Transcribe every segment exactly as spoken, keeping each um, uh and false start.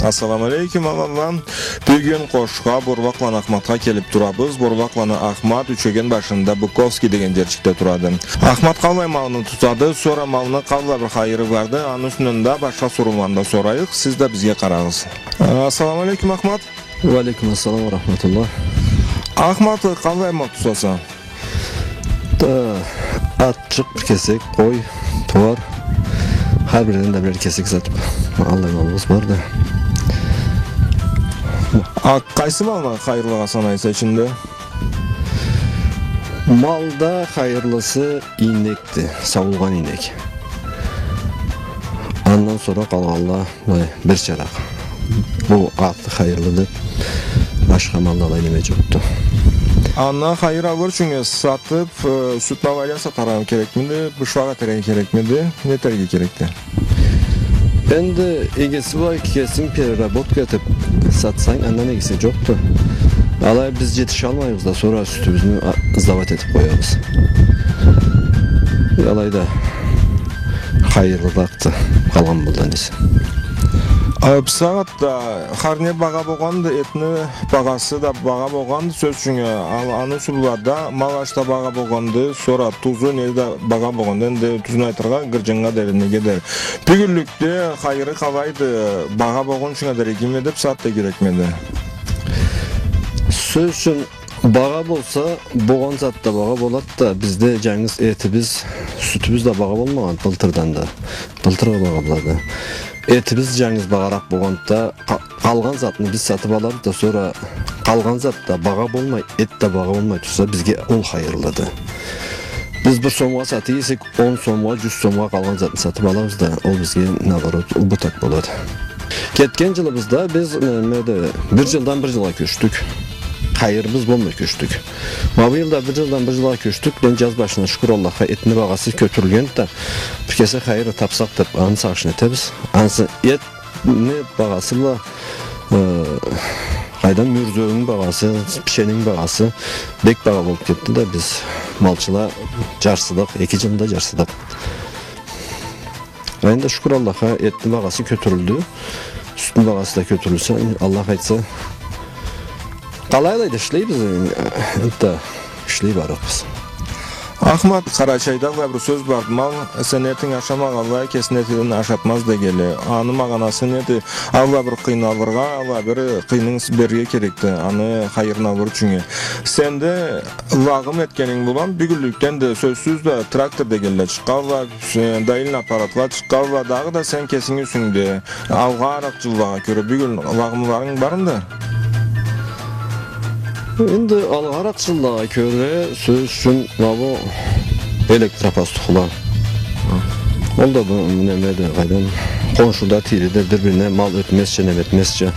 Ассаламу алейкум, аланла. Бюгюн Къошха, Борлакъланы Ахматха келип турабыз. Борлакъланы Ахмат Ючеген башында Быковский деген джерчикде турады. Ахмат къаллай малны тутады, сора малны къаллай бир хайыры барды, аны юсюнден да башха сорууланы да сорайыкъ, сиз да бизге къарагъыз. Ассаламу алейкум, Ахмат. Уа алейкум ассалам уа рахматуллах. Ахмат, къаллай мал тутаса? Да, атчыкъ, бир кесек къой, тууар. Хар биринден да бирер кесек сатып, аллай малыбыз барды. А къайсы малны хайырлыгъа санайса ичинде? Малда хайырлысы ийнекди, сауулгъан ийнек. Андан сора къалгъанла былай бир чаракъ. Бу аты хайырлы деп, башха малда алай неме джокъду. Андан хайыр алыр ючюн сатып, э, сютюн алайын сатаргъа керекмиди, бышлакъ этерге керекмиди, не этерге керекди? Энди эгеси бла кесинг переработка этип сатсанг, андан эгеси джокъду. Алай биз джетишалмайбыз да, сора сютюбюзню, а, сдавать этип къоябыз. Алайда хайырлыракъды къалгъан малдан эсе. А, бусагъатда хар не багъа болгъанды, этни багъасы да багъа болгъанды, сёз ючюн, а, ал-, аны юсю бла да мал аш да багъа болгъанды, сора тузу не да багъа болгъанды. Энди тюзюн айтыргъа, гырджыннга дери, неге дери. Бюгюнлюкде хайыры къалайды, багъа болгъунчунга дери игимиди, бусагъатда кюрекмиди? Сёз ючюн, багъа болса, болгъан зат да багъа болады да, бизде джангыз этибиз, сютюбюз да багъа болмагъан былтырдан да. Былтыргъы багъа бла да. Этибиз джангыз багъаракъ болгъанда, къа-, къалгъан затны биз сатып алабыз да, сора къалгъан зат да багъа болмай, эт да багъа болмай турса, бизге ол хайырлыды. Биз бир сомгъа сатып эсек, он сомгъа, джюз сомгъа къалгъан затны сатып алабыз да, ол бизге, наоборот, убыток болады. Кетген джылыбызда биз, э, неме да, бир джылдан бир джылгъа кёчдюк. Хайырыбыз болмай кёчдюк. Ма бу джылда бир джылдан бир джылгъа кёчдюк. Бюгюн джаз башына, шукур Аллахха, этни багъасы кётюрюлгенди да, бир кесек хайыр тапсакъ деп, аны сагъыш этебиз. Ансы эт не багъасы бла, э, къайдам, мюрзеуню багъасы, пишенини багъасы бек багъа болуп кетди да, биз малчыла джарсыдыкъ, эки джылда джарсыдыкъ. Энди шукур Аллахха, этни багъасы кётюрюлдю, сютню багъасы да кётюрюлсе, Аллах айтса, къалай алайда ишлейбиз, э, энтда ишлей барырбыз. Ахмат, Къарачайда аллай бир сёз барды: мал сени этинг ашамагъанлай, кесини этин ашатмаз дегенлей. Аны магъанасы неди? Аллай бир къыйналыргъа, аллай бир къыйынынг берирге керекди аны хайырын алыр ючюн. Сенде лагъым этгенинг бла бюгюнлюкден да, сёзсюз да, трактор дегенле чыкъгъанла, э, доильный аппаратла чыкъгъанла, дагъыда сен кесинг юсюнгде алгъаракъ джыллагъа кёре бюгюн лагъымларынг бармыды? Энди алгъаракъ джыллагъа кёре, сёз ючюн, ма бу электропастухла. Ол да бу, немеди, къайдам, къоншуда, тийреде бир-бирине мал ётмезча, неме этмезча,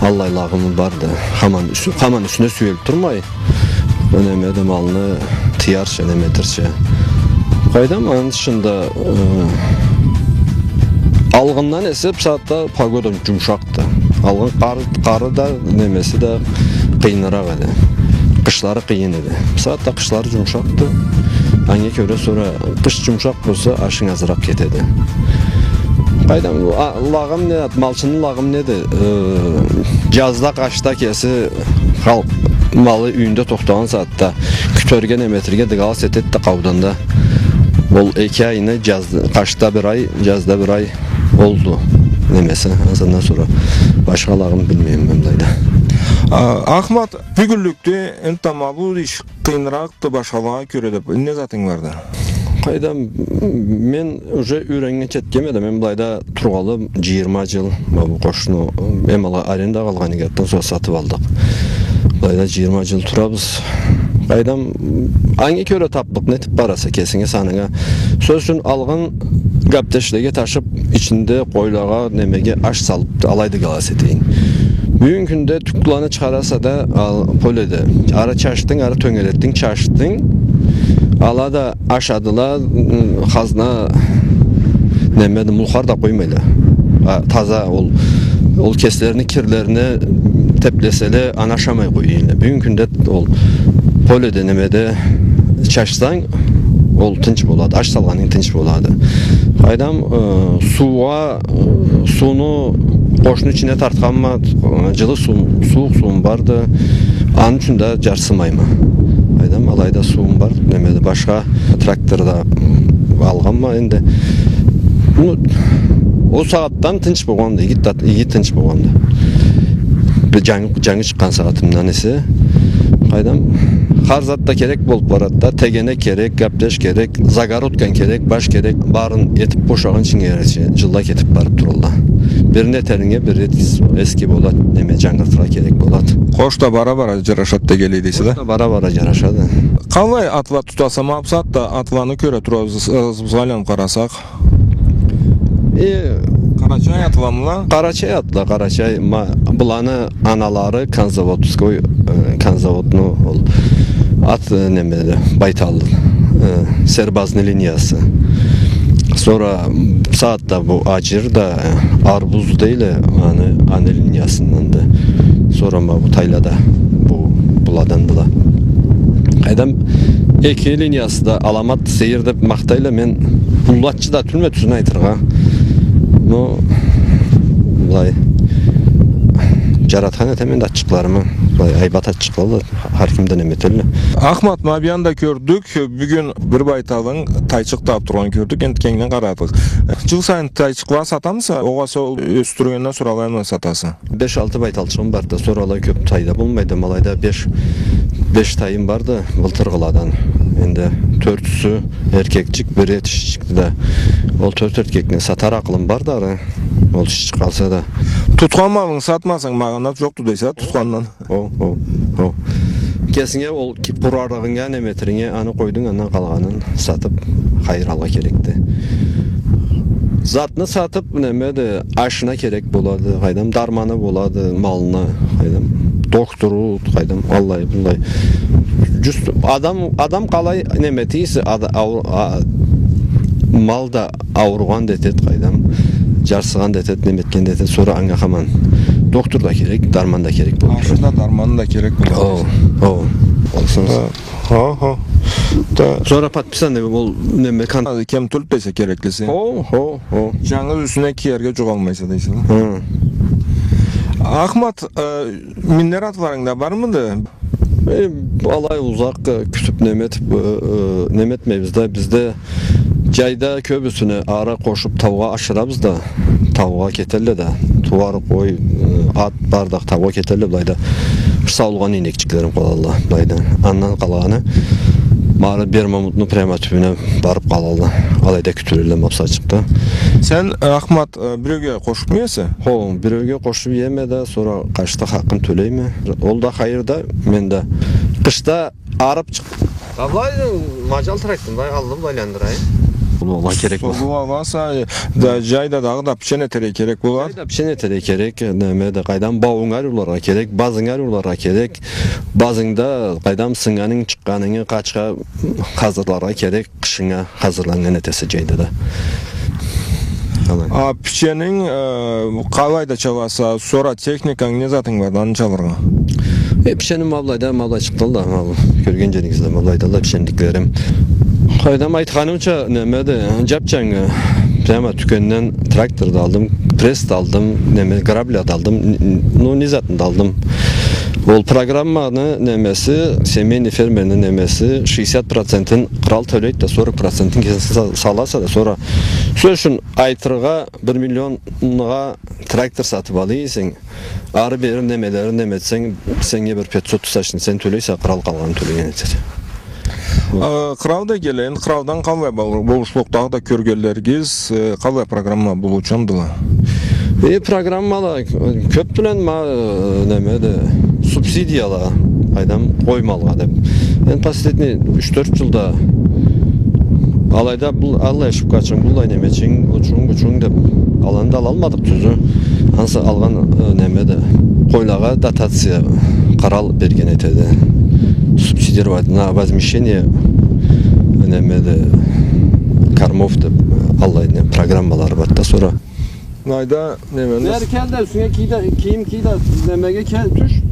аллай лагъымы барды. Хаман юсю-, хаман юсюне сюелип турмай, немеди, малны тыярча, неме этерча. Къайдам, аны тышында, э, алгъындан эсе бусагъатда погода джумшакъды. Алгъын къар-, къары да, немеси да къыйыныракъ эди. Къышлары къыйын эди. Бусагъатда къышлары джумшакъды. Анга кёре сора къыш джумшакъ болса, ашынг азыракъ кетеди. Къайдам, а, лагъым не, малчыны лагъым неди? Э, джазда, къышда кеси халкъ малы юйюнде тохтагъан сагъатда кютерге, неме этерге дыгалас этеди да къаудан да. Ол эки айны, джаз-, къышда бир ай, джазда бир ай олду немеси. Андан сора башха лагъым билмейме мен былайда. А, Ахмат, бюгюнлюкде энтда ма бу иш къыйыныракъды башхалагъа кёре деп, не затынг барды? Къайдам, мен уже юйреннгинча этгенме да, мен былайда тургъалы джыйырма джыл, ма бу къошну, эм алгъа арендагъа алгъан эдик, андан сора сатып алдыкъ. Былайда джыйырма джыл турабыз. Къайдам, анга кёре таплыкъ, нетип бараса кесинге, санынга. Сёз ючюн, алгъын гапдешлеге ташып, ичинде къойлагъа, немеге аш салып, алайды галас этейин. Бюгюн кюнде тюкланы чыгъараса да, ал, поледе. Ары чачдынг, ары тёнгеретдинг, чачдынг. Ала да ашадыла, м, хазна, немеди, мулхар да къоймайла. А, таза ол, ол кеслерини кирлерине теплеселе, аны ашамай къоюла. Бюгюн кюнде ол поледе, немеде чачсанг, ол тынч болады, аш салгъанынг тынч болады. Къайдам, э, суугъа, э, сууну къошну ичине тартханма, э, джылы суу, сууукъ суум барды. Аны ючюн да джарсымайма. Къайдам, алайда суум бар, немеди, башха трактор да, м, алгъанма энди. Ну, ол сагъатдан тынч болгъанды, иги да, иги тынч болгъанды. Бир джангы, джангы чыкъгъан сагъатымдан эсе, къайдам, хар зат да керек болуп барады да, тегенек керек, капляж керек, загородканг керек, баш керек, барын этип бошагъынчынга джылла кетип барып туралла. Бирин этеринге бир рет эс-, эски болат, неме, джангыртыргъа керек болат. Къош да бара-бара джарашат дегенлей дейсе да. Къош да бара-бара джарашады. Къалай атла тутаса, ма бусагъатда атланы кёре турабыз, ызыбызгъа айланып къарасакъ. Э, Къарачай атламыла? Къарачай атла, Къарачай, ма-, буланы аналары конзаводской, э, конзаводну ол ат, э, немеди, байталды, э, сербазны линиясы. Сора, м, сагъатда бу аджир да, э, арбуз дейле, аны, аны линиясынданды. Сора ма бу тайлада, бу, буладандыла. Къайдам, эки линиясы да аламат сейир деп махтайла, мен уллу атчы да тюлме, тюзюн айтыргъа. Но, былай, джаратхан этеме да атчыкъларымы. Былай, айбат атчыкъла да, хар ким да неме этелле. Ахмат, ма бу анда кёрдюк, бюгюн бир байталынг тайчыкъ табып тургъанын кёрдюк, энди кенгден къарадыкъ. Джыл сайын тайчыкъла сатамыса, огъесе ол ёсдюргенден сора алай сатаса? Беш-алты байталчыгъым барды да, сора алай кёп тайда болмайды. Ма алайда беш, беш тайым барды былтыргъыладан. Энди тёртюсю эркекчик, бири тишичикди да. Ол тёрт эркекни сатар акъылым барды ары. Ол тишичик къалса да. Тутхан малынгы сатмасанг, магъанасы джокъду дейсе, тутхандан. О, о, о. Кесинге ол ки-, къурарыгъынга, неме этеринге, аны къойдунг, андан къалгъанын сатып, хайыр алыргъа керекди. Затны сатып, немеди, ашына керек болады, къайдам, дарманы болады, малына, къайдам, доктору, къайдам, аллай, быллай. Джюст, адам, адам къалай, неме эте эсе, ада-, ау-, а-, мал да ауругъан да этет, къайдам, джарсыгъан да этет, неме этген да этет, сора анга хаман доктор да керек, дарман да керек болуп турады. Ашында дарманы да керек болуп турады. О, о. Олсун. Да. Хо, хо. Да. Сора подписанный ол неме кон- Кем тюлдю дейсе кереклиси. Хо, хо, хо. Джангыз юсюне киерге джукъ алмайса дейсе. Хы. Ахмат, э, миннер атларынг да бармыды? Э, алай узакъ, э, кютюп неме этип, э, э, неме этмейбиз да, бизде джайда кёбюсюн ары къошуп таугъа ашырабыз да, таугъа кетелле да, тууар, къой, э, ат бардакъ таугъа кетелле, былайда бир саулгъан ийнекчиклерим къалалла, былайда. Андан къалгъаны, ма ары Бермамутну прямо тюбюне барып къалалла, алайда кютюлелле ма бусачыкъда. Сен, э, Ахмат, э, биреуге къошуп иеме эсе? Хо, биреуге къошуп иеме да, сора къачда хакъын тёлейме. Ол да хайыр да, мен да. Къышда арып чыкъ-. А былай, маджал трактор, былай алды, былай айландырайым. Муну алыргъа керек болур. Согуу аласа, э, да, джайда дагъыда пичен этерге керек болур. Джайда пичен этерге керек, неме да, къайдам, бауунга ариуларгъа керек, базынга ариуларгъа керек. Базынгда, къайдам, сыннганынг, чыкъгъанынг, къачха хазырларгъа керек. Къышынга хазырланнган этесе джайда да. Алай. А пиченинг, э, къалайда чаласа, сора техниканг, не затынг барды аны чалыргъа? Э, пиченим ма былайда, ма былай чыкъдыла да, ма бу кёрген джеригиз да, ма былайдыла пиченликлерим. Къайдам, айтханымча, немеди, джап-джангы, прямо тюкенден трактор да алдым, пресс да алдым, неме, грабля да алдым, н-, н-, ну, не затны да алдым. Ол программаны немеси, семейный фермерни немеси, шестьдесят процентин къырал тёлейди да, сорок процентин кесинг са-, саласа да, сора, сёз ючюн айтыргъа, бир миллионгъа трактор сатып ала эсенг, ары-бери немелерин неме этсенг, сеннге бир пятьсот тысячны сен тёлейсе, къырал къалгъанын тёлеген этеди. Э, къырал да келе, энди къыралдан къаллай бол-, болушлукъ, дагъыда кёргенлеригиз, э, къаллай программа болуучандыла? Э, программала, э, кёпдюле, ма, э, немеди, субсидияла, къайдам, къой малгъа деп. Энди последний юч-тёрт джылда алайда бу, аллай ошибкачынг, быллай немечинг, очунг, бучунг деп, аланы да алалмадыкъ, тюзю. Ансы алгъан, э, немеди, къойлагъа дотация къырал берген этеди. Субсидировать на возмещение, немеди, кормов деп, аллай не, программалары барды да, сора. Былайда, немени? Бери кел да, юсюнге кий да, кийим кий да, немеге кел, тюш.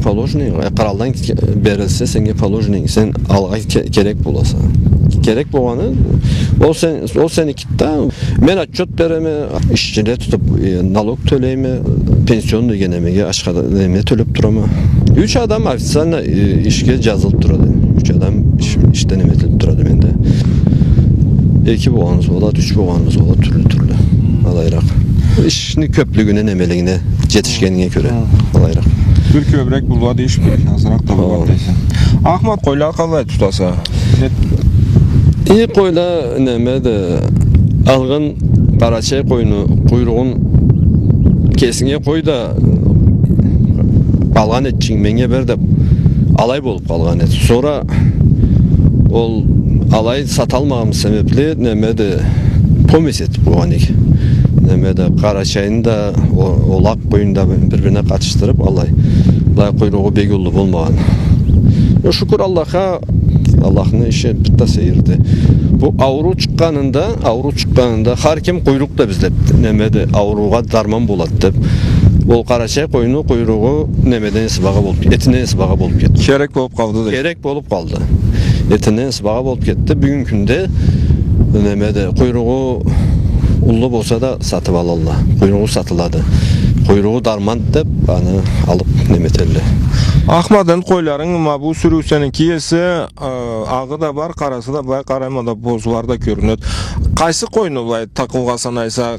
Положенный, э, къыралдан ке-, берилсе, сеннге положенный, сен алыргъа ке-, керек боласа. Керек болгъаны, ол сен, ол сеники да. Мен отчёт береме, ишчиле тутуп, э, налог тёлейме, пенсионный немеге, ашхана неме тёлеп турама. Юч адам официально, э, ишге джазылып турады. Юч адам иш-, ишде неме этилип турады менде. Эки болгъаныбыз болады, юч болгъаныбыз болады, тюрлю-тюрлю. Алайыракъ. Ишни кёплюгюне, немелигине, джетишгенине кёре. Алайыракъ. Бир кёбюрек болады иш, бир азыракъ да болады дейсе. Ахмат, къойланы къалай тутаса? И, къойла, неме да, алгъын къарачай къойну къуйругъун кесинге къой да, къалгъан этчинг меннге бер деп, алай болуп къалгъан эди. Сора ол алай саталмагъан себепли, неме да, помесь этип къойгъан эдик. Неме да, къарачайны да, о-, ол акъ къойну да бир-бирине къатышдырып, алай. Былай къуйругъу бек уллу болмагъан. Э, шукур Аллахха, Аллахны иши бир да сейирди. Бу ауруу чыкъгъанында, ауруу чыкъгъанында хар ким къуйрукъ да бизлеп, неме да, ауруугъа дарман болад деп. Ол къарачай къойну къуйругъу немеден эсе багъа болуп, этинден эсе багъа болуп кетди. Керек болуп къалды да. Керек болуп къалды. Этинден эсе багъа болуп кетди. Бюгюн кюнде, неме да, къуйругъу уллу болса да сатып алалла. Къуйругъу сатылады. Къуйругъу дарман деп, аны алып неме этелле. Ахмат, энди къойларынг, ма бу сюрюу сеники эсе, э, агъы да бар, къарасы да, былай къарайма да, бозулары да кёрюнеди. Къайсы къойну былай такъылгъа санайса?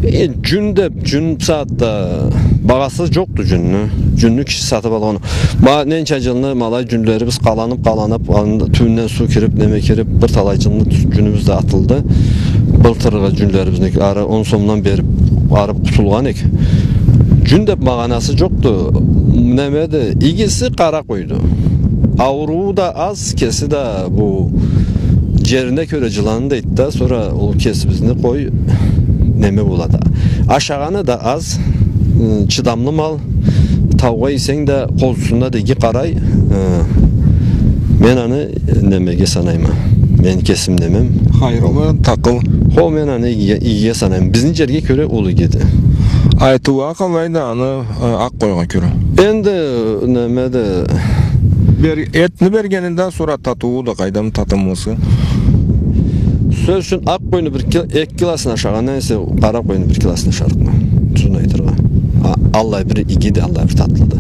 Э, джюн деп, джюн сагъатда багъасы джокъду джюнню. Джюнню киши сатып алгъан. Ма, ненча джылны ма алай джюнлерибиз къаланып, къаланып, аны тюбюнден суу кирип, неме кирип, бир талай джылны тю-, джюнюбюз да атылды. Былтыргъы джюнлерибизни ары он сомдан берип, ары къутулгъан эдик. Джюн деп магъанасы джокъду. Неме да, игиси къара къойду. Ауруу да аз, кеси да бу джерине кёре джыланы да ит да, сора ол кесибизни къой неме болады. Ашагъаны да аз, ы, чыдамлы мал, таугъа ийсенг да, къозусунда да иги къарай, ы, мен аны немеге санайма. Мен кесим немем. Хайырлы, такъыл. Хо, мен аны игиге, игиге санайма. Бизни джерге кёре ол игиди. Айтыуа къалайды аны, э, акъ къойгъа кёре? Энди, неме да, бер-, этни бергенинде сора татыуу да къайдам, татымлысы? Сёз ючюн, акъ къойну бир кил-, эки килосын ашагъандан эсе къара къойну бир килосын ашарыкъма. Тюзюн айтыргъа. А, аллай бир игиди, аллай бир татлыды.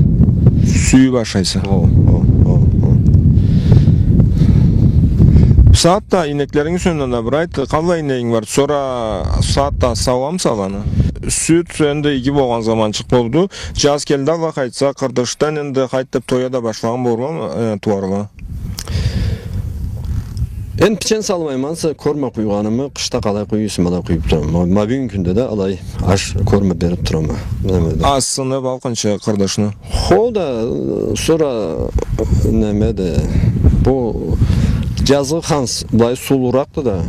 Сюйюп ашайса. О, о, о, о. Бусагъатда ийнеклеринги юсюнден да бир айт, къаллай ийнегинг бар, сора бусагъатда сауамыса аланы? Сют энди иги болгъан заманчыкъ болду. Джаз келди, Аллах айтса, къырдышдан энди къайт деп тоя да башлагъан болурма, э, тууарла? Энди пичен салмайма, ансы корма къуйгъанымы, къышда къалай къуюусума да къуюп турама. Ма, ма бюгюн кюнде да алай аш корма берип турама. Неме да. Азсынып алкъынчы къырдышны. Хо да, э, сора, э, неме да, бу джазгъы ханс былай суулуракъды да.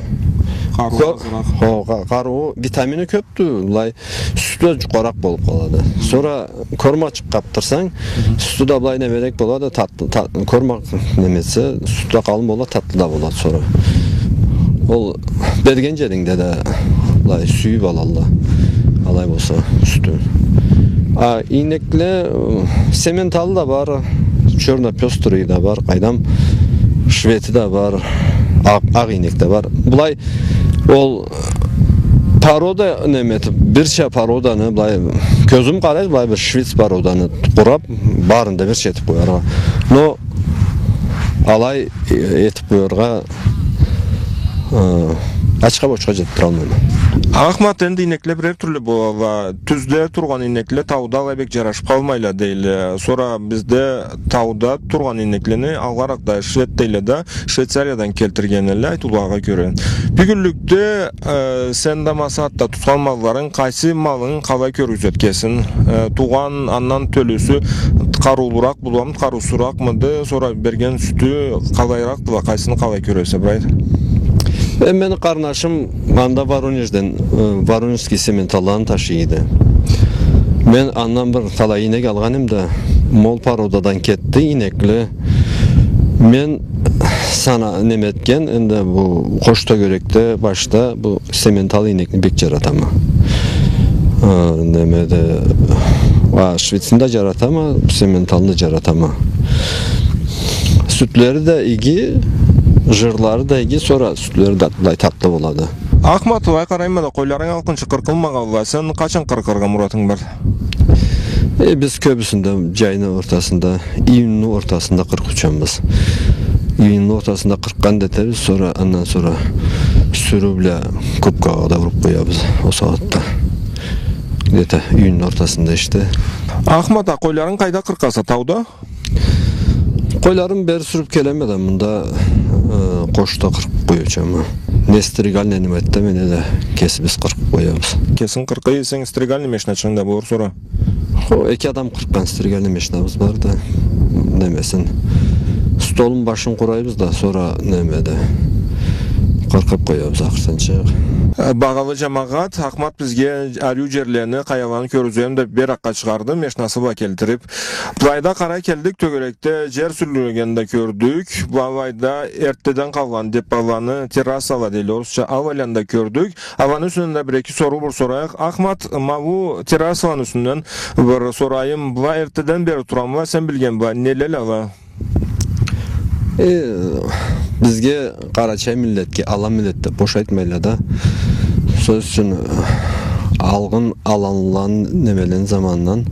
Къарыуу азыракъ. Хо, къа-, къарыуу, витамини кёпдю, былай сютю да джукъаракъ болуп къалады. Сора кормачыкъ къапдырсанг, сютю да былай немерек болады, тат-, та-, кормакъ неметсе, сютю да къалын болады, татлы да болады сора. Ол берген джерингде да былай сюйюп алалла. Алай болса, сютю. А ийнекле, э, сементалы да бар, чёрно-пёстрый да бар, къайдам, швети да бар, акъ, акъ ийнек да бар. Былай ол порода неме этип, бирча породаны былай кёзюм къарай, былай бир швец породаны къурап, барын да бирча этип къояргъа. Но алай, э, этип къояргъа, э, ачха-бочха джетдиралмайма. Ахмат, энди ийнекле бирер тюрлю болалла. Тюзде тургъан ийнекле тауда алай бек джарашып къалмайла дейле. Сора бизде тауда тургъан ийнеклени алгъаракъда швед дейле да, Швейцариядан келтиргенле айтыулагъа кёре. Бюгюнлюкде, э, сен да ма бусагъатда тутхан малларынг, къайсы малынг къалай кёргюзет кесин? Э, туугъан, андан тёлюсю къарыулуракъ боламыды, къарыусузуракъмыды, сора берген сютю къалайыракъдыла, къайсыны къалай кёресе, бир айт? Э, мени къарнашым анда Воронежден, э, воронежский сементалланы ташыйды. Мен андан бир талай ийнек алгъан эдим да, мол породадан кетди ийнекле. Мен сана неме этген, энди бу Къош Тёгерекде башда бу сементал ийнекни бек джаратама. Э, неме да, а, швецни да джаратама, сементалны да джаратама. Сютлери да иги, Жырлары да иги, сора сютлери да былай татлы болады. Ахмат, былай къарайма да, къойларынг алкъынчы къыркъылмагъанла, сен къачан къыркъыргъа муратынг бар? Э, биз кёбюсюнде жайны ортасында, июнну ортасында къыркъыучанбыз. Июнну ортасында къыркъгъан да этебиз, сора, андан сора сюрюу бла кубкагъа да уруп къоябыз ол сагъатда. Где-то июнну ортасында ишде. Ахмат, а къойларынг къайда къыркъаса, тауда? Къойларым бери сюрюп келеме да, мында, э, къошда къыркъып къоюучанма. Не стригальный, не мында, не да кесибиз къыркъып къоябыз. Кесинг къыркъай эсенг, стригальный машиначыгъынг да болур сора? Хо, эки адам къыркъгъан стригальный машинабыз бар да, немесин, столун башын къурайбыз да, сора неме да къыркъып къоябыз ахыртынчы. Э, багъалы жамагъат, Ахмат бизге ариу жерлени, къаяланы кёргюзейим деп, бир акъгъа чыгъарды, машинасы бла келтирип. Былайда къарай келдик, тёгерекде жер сюрюлгенин да кёрдюк. Былайда эртдеден къалгъан деп, аланы террасала дейле орусча, аланы да кёрдюк. Аланы юсюнден да бир-эки соруу бир сорайыкъ. Ахмат, ма бу террасаланы юсюнден бир сорайым. Была эртдеден бери турамыла, сен билген бла, нелеле ала? Э, бизге, къарачай миллетге, ала миллет деп бош айтмайла да. Сёз ючюн, э, алгъын аланланы, немелени заманындан,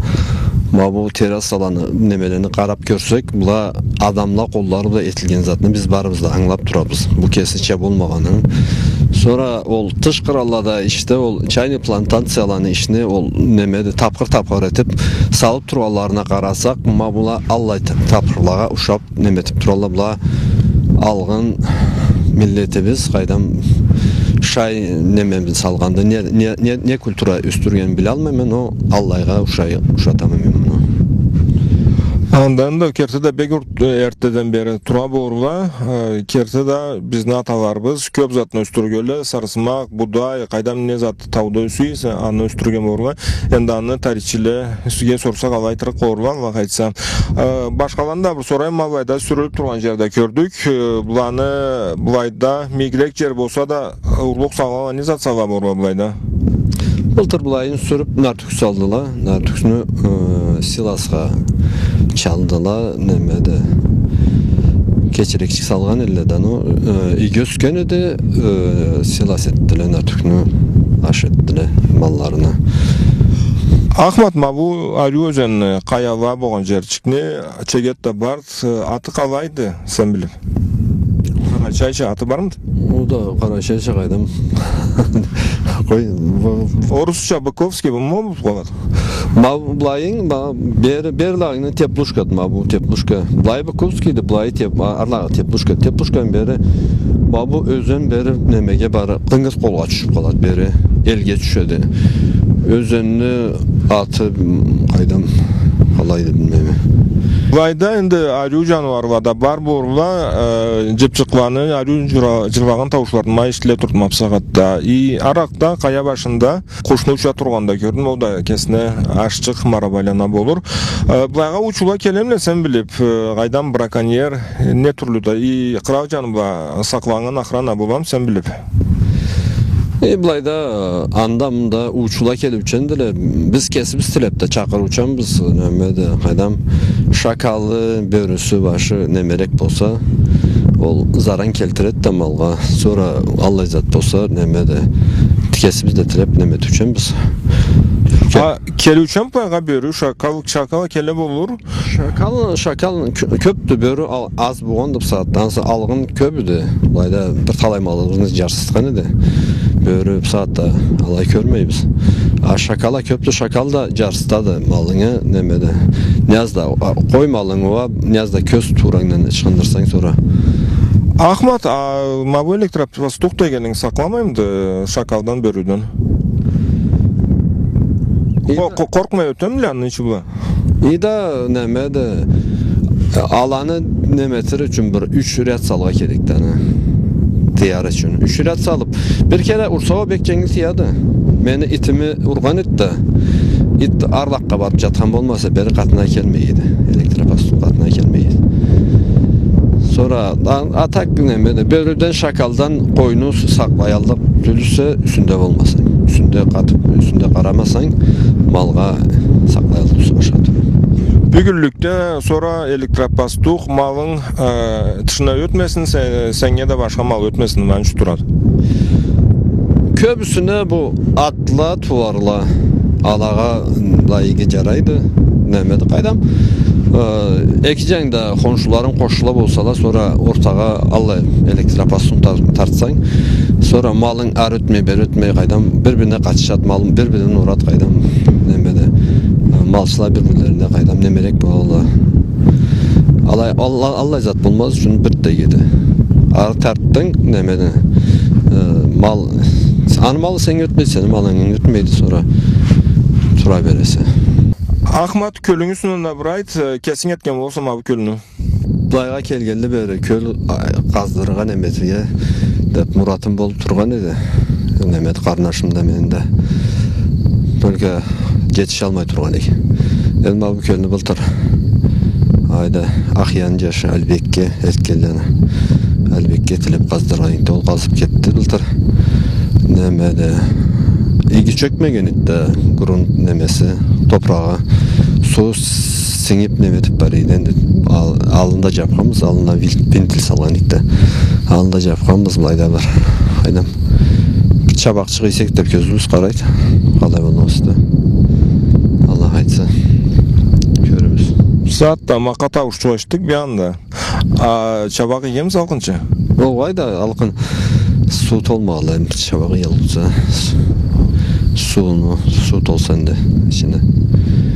ма бу террасаланы, немелени къарап кёрсек, была адамла къоллары бла этилген затны биз барыбыз да ангылап турабыз. Бу кесича болмагъанын. Сора ол тыш къыраллада ишде ол чайный плантацияланы ишни ол немеди, тапхыр-тапхыр этип салып тургъанларына къарасакъ, ма была аллай та-, тапхырлагъа ушап неме этип туралла, была алгъын миллетибиз, къайдам, шай немебиз салгъанда, не, не, не, не культура ёсдюргенин билалмайма, но аллайгъа ушай-, ушатама мен муну. Андан да керти да бек урт-, э, эртдеден бери тура болурла, э, керти да бизни аталарыбыз кёп затны ёсдюргенле, сарсымакъ, будай, къайдам, не зат тауда ёсе эсе, аны ёсдюрген болурла. Энди аны тарихчилеге сорсакъ, алай айтырыкъ болурла, Аллах айтса. Э, башхаланы да бир сорайым, ма былайда сюрюлюп тургъан жерде кёрдюк. Э, быланы былайда мийигирек жер болса да, э, урлукъ салгъанла, не зат салгъан болурла былайда? Былтыр былайын сюрюп, нартюх салдыла. Нартюхню, э, силосха чалдыла, немеди. Кечирекчик салгъан элле да, но, э, иги ёсген эди, э, силос этдиле, нартюхню аш этдиле малларына. Ахмат, ма бу ариу ёзенни, къаяла болгъан жерчикни, Чегет да бар, э, аты къалайды, сен билип? Къарачайча аты бармыды? Ол да къарачайча къайдам. Къой, бу орусча Быковский, бу ма болуп къалады? Ма былайын, ма бери, берлеринде Теплушкады, ма бу Теплушка. Былай Быковскийди, былай Теп-, а-, арлагъа Теплушка. Теплушканы бери, ма бу ёзен бери немеге бары, Къынгыз къолгъа тюшюп къалады бери, элге тюшеди. Ёзенни аты, м, къайдам, къалайды, билмейме. Былайда энди ариу жаныуарла да бар болурла, э, жыпчыкъланы, ариу жыра-, жырлагъан тауушларын ма эшитиле турду ма бусагъатда. И аракъда, къая башында къушну уча тургъан да кёрдюм, ол да кесине ашчыкъ, марабайлана болур. Э, былайгъа уучула келемле, сен билип, э, къайдам, браконьер, э, не тюрлю да, и къырал жаны бла сакъланнган охрана боламы, сен билип? Э, былайда, э, анда-мында уучула келиучендиле, биз кесибиз тилеп да чакъырыучанбыз, немеди, къайдам, шакалы, бёрюсю, башы немерек болса, ол заран келтиреди да малгъа, сора аллай зат болса, немеди, кесибиз да тилеп неме этиученбиз. А, келиучен былайгъа бёрю, шакал, шакал келе болур? Шакал, шакал кё-, кёпдю, бёрю ал-, аз болгъанды бусагъатда, ансы алгъын кёп эди. Былайда бир талай малыбызны жарсытхан эди. Бёрю бусагъатда алай кёрмейбиз. А шакал а кёпдю, шакал да жарсытады малынгы, немеди. Не аз да, а, къой малынгы уа, не аз да кёз турангдан ычхындырсанг сора. Ахмат, а ма бу электропастух дегенинг сакъламаймыды шакалдан, бёрюден? Къо-, къо-, къоркъмай ётемле аны ичи бла? И да, немеди, аланы неме этер ючюн бир юч ряд салгъа керекди аны. Тыяр ючюн. Юч ряд салып, бир кере урса уа бек женгил тыяды. Мени итими ургъан эди да, ит арлакъгъа барып жатхан болмаса, бери къатына келмей эди. Электропастух къатына келмей эди. Сора, а, а так, немеди, бёрюден, шакалдан къойну с-, сакълаяллыкъ тюлсе, юсюнде болмасанг. Юсюнде къатып, юсюнде къарамасанг, малгъа сакълаяллыкъ тюлсе башха тюрлю. Бюгюнлюкде сора электропастух малынг, э, тышына ётмесин, се-, сеннге да башха мал ётмесин, ма аны ючюн турады. Кёбюсюне бу атла, тууарла, алагъа былай иги жарайды. Немеди, къайдам, э, эки жангда хоншуларынг къошшула болсала, сора ортагъа аллай электропастух тар-, тартсанг, сора малынг ары ётмей, бери ётмей, къайдам, бир-бирине къатышады, малынг бир-биринден урады, къайдам, немеди, э, малчыла бир-бирлерине, къайдам, немерек болалла. Аллай, алла-, аллай зат болмаз ючюн бир да игиди. Ары тартдынг, немеди, э, мал, аны малы сеннге ётмейди, сени малынг ётмейди, сора тура бересе. Ахмат, кёлюнгю юсюнден да бир айт, э, кесинг этген болурса ма бу кёлню. Былайгъа келгенли бери кёл, а, къаздырыргъа, неме этерге деп муратым болуп тургъан эди. Неме эди, къарнашым да, мен да. Только жетишалмай тургъан эдик. Энди ма бу кёлню былтыр, айда, Ахыянны жашы Албекге, Эрткеллени Албекге тилеп къаздыргъан эдик да, ол къазып кетди былтыр. Неме да, иги чёкмеген эди да, грунт немеси, топурагъы, суу сингип неме этип бара эди. Энди ал-, аллында жапханбыз, аллына вил-, винтель салгъан эдик да. Аллында жапханбыз, былайда бир, къайдам, чабакъчыкъ ийсек деп кёзюбюз къарайды. Къалай болмазды. Аллах айтса, кёрюрбюз. Бусагъатда макъа таууш чыгъып эшитдик бир анда. А чабакъ ийгенмисе алкъынча? Огъай да, алкъын суу толмагъанлай, чабакъ ийген болса, сууну, суу толса энди ичине.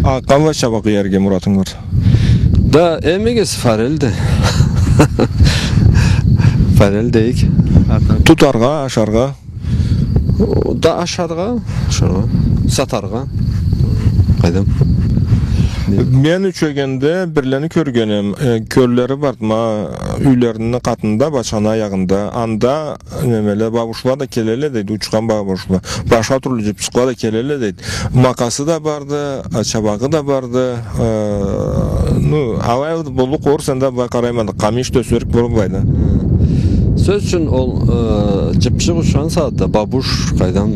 А къаллай чабакъ иерге муратынг бар? Да, эм игиси форельди. Форель дейик. Тутаргъа, ашаргъа? Да, ашаргъа, ашаргъа, сатаргъа. Къайдам. Мен ючюгенде бирлени кёргенем, э, кёллери барды ма, юйлерини къатында, бачханы аягъында. Анда немеле, бабушла да келелле дейди, учхан бабушла. Башха тюрлю жыпчыкъла да келелле дейди. Макъасы да барды, а, чабагъы да барды. Э, ну, алай боллукъ болур, сен да былай къарайман да, къамиш тёсерик болур былайда. Хы. Сёз ючюн, ол, э, жыпчыкъ учхан сагъатда, бабуш, къайдам,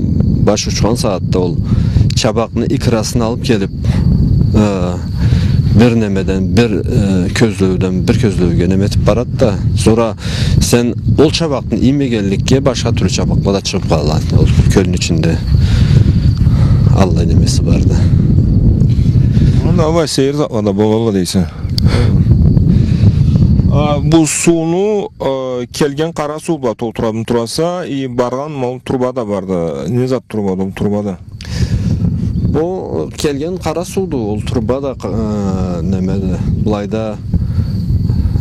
баш учхан сагъатда ол чабакъны икрасын алып келип, э, бир немеден, бир, э, кёзлеуден бир кёзлеуге неме этип барады да, сора сен ол чабакъны иймегенликге башха тюрлю чабакъла да чыгъып къалады ол кёлню ичинде. Аллай немеси барды. Мында аллай сейир затла да болалла дейсе. А, бу сууну, э, келген къара суу бла толтурамы тураса, и баргъан ма ол труба да барды. Не зат труба ол, турбада? Бу келген къара сууду, ол турба да, э, немеди, былайда,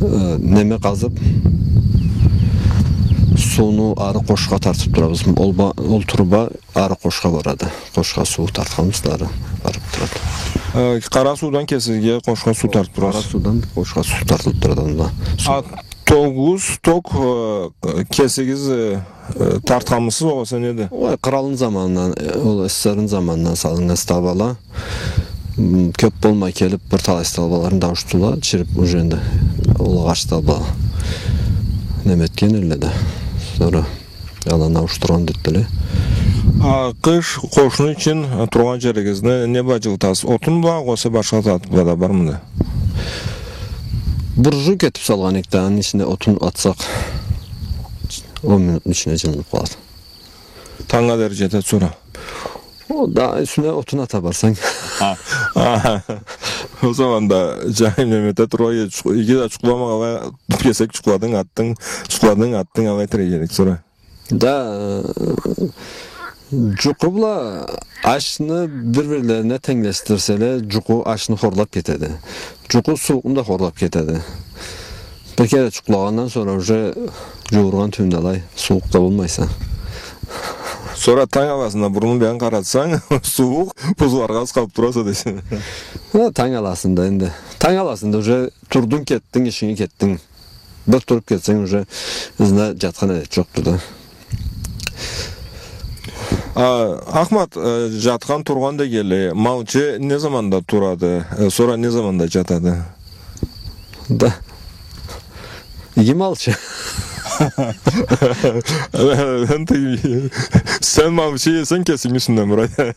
э, неме къазып, сууну ары къошха тартып турабыз. Ол ба-, ол турба ары къошха барады. Къошха суу тартханбыз да ары барып турады. Э, къара суудан кесигизге къошха суу тартып турасыз? Къара суудан къошха суу тартылып турады анда. А тогуз ток, э, кесигиз, э, э, тартханмысыз огъесе неди? Огъай, къралны заманындан, э, ол эсессерни заманындан салыннган столбала. М, кёп болмай келип, бир талай столбаларын да ауушдурдула, чирип уже энди ол агъач столбала неме этген эдиле да. Сора аланы ауушдургъан да этдиле. А къыш къошну ичин, э, тургъан жеригизни не бла жылытасыз? Отун бла, огъесе башха зат бла да бармыды? Буржуйка этип салгъан эдик да, аны ичине отун атсакъ, он минутну ичине жылынып къалады. Тангнга дери жетеди сора. О, да, юсюне отун ата барсанг. А. А. Ол заманда жайым неме эте тургъа, иги да жукъламагъа, кесек жукъладынг, атдынг, жукъладынг, атдынг, алай этерге керек сора. Да, э, жукъу бла ашны бир-бирлерине тенглешдирселе, жукъу ашны хорлап кетеди. Жукъу сууукъну да хорлап кетеди. Бир кере жукълагъандан сора уже жууургъан тюбюнде алай сууукъ да болмайса. Сора танг аласында бурнунг бла къаратсанг, сууукъ, бузларгъа ызгъалып тураса дейсе. Ха, танг аласында энди. Танг аласында уже турдунг, кетдинг, ишинге кетдинг. Бир туруп кетсенг, уже ызында жатхан адет жокъду да. А, Ахмат, э, жатхан, тургъан дегенлей, малчы не заманда турады, э, сора не заманда жатады? Да. Иги малчы. Энди сен малчы эсенг, кесинги юсюнден бир айт.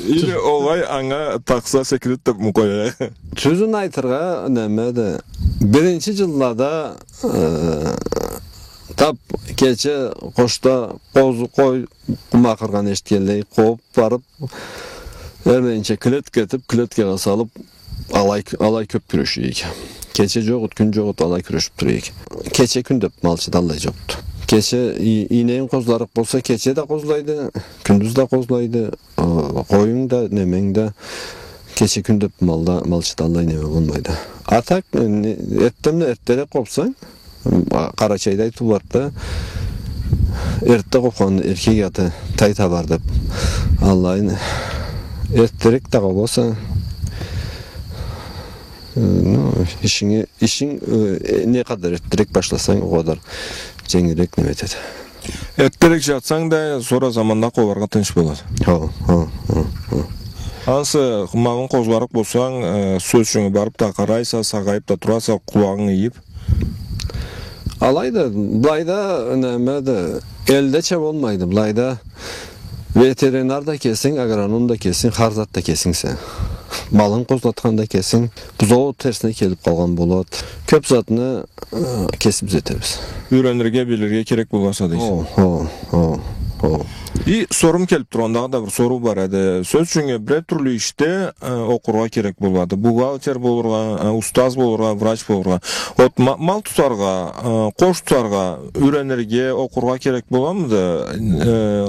Или олай анга такъса секирет деп му къоя? Тюзюн айтыргъа, неме да, биринчи джыллада, э, тап кече къошда къозу, къой къумакъыргъан эшитгенлей, къууп барып, эрленча клетка этип, клеткагъа салып, алай, алай кёп кюреширик. Кече джокъ эди, кюн джокъ эди, алай кюрешип тура эдик. Кече-кюн деп малчыда аллай джокъду. Кече и-, ийнегинг къозларыкъ болса, кече да къозлайды, кюндюз да къозлайды, ы, къоюнг да, неменг да, кече-кюн деп малда, малчыда аллай неме болмайды. А так, э, не, эртденбла эртдерек къопсанг, а, Къарачайда айтыу барды да, эртде къопханны эркек аты тай табар деп. Аллайын, эртдерек да къобаса, э, ну, ишинги, ишинг, э, не къадар эртдерек башласанг, ол къадар дженгилирек неме этеди. Эртдерек джатсанг да, сора заманда къобаргъа тынч болады. Хо, хо, хо, хо. Ансы малынг къозларыкъ болсанг, э, сёз ючюн, барып да къарайса, сагъайып да тураса, къулагъынг ийип. Алайды, былайда, неме да, элдеча болмайды, былайда ветеринар да кесинг, агроном да кесинг, хар зат да кесингсе. Малынг къозлатхан да кесинг, бузоу терсине келип къалгъан болад. Кёп затны, э, кесибиз этебиз. Юренирге, билирге керек боласа дейсе. О, о, о, о. И сорум келип тургъан, дагъыда бир соруу бар эди. Сёз ючюн, бир тюрлю ишде, э, окъургъа керек болады. Бухгалтер болургъа, э, устаз болургъа, врач болургъа. Вот ма-, мал тутаргъа, э, къош тутаргъа, юренирге, окъургъа керек боламыды? Э,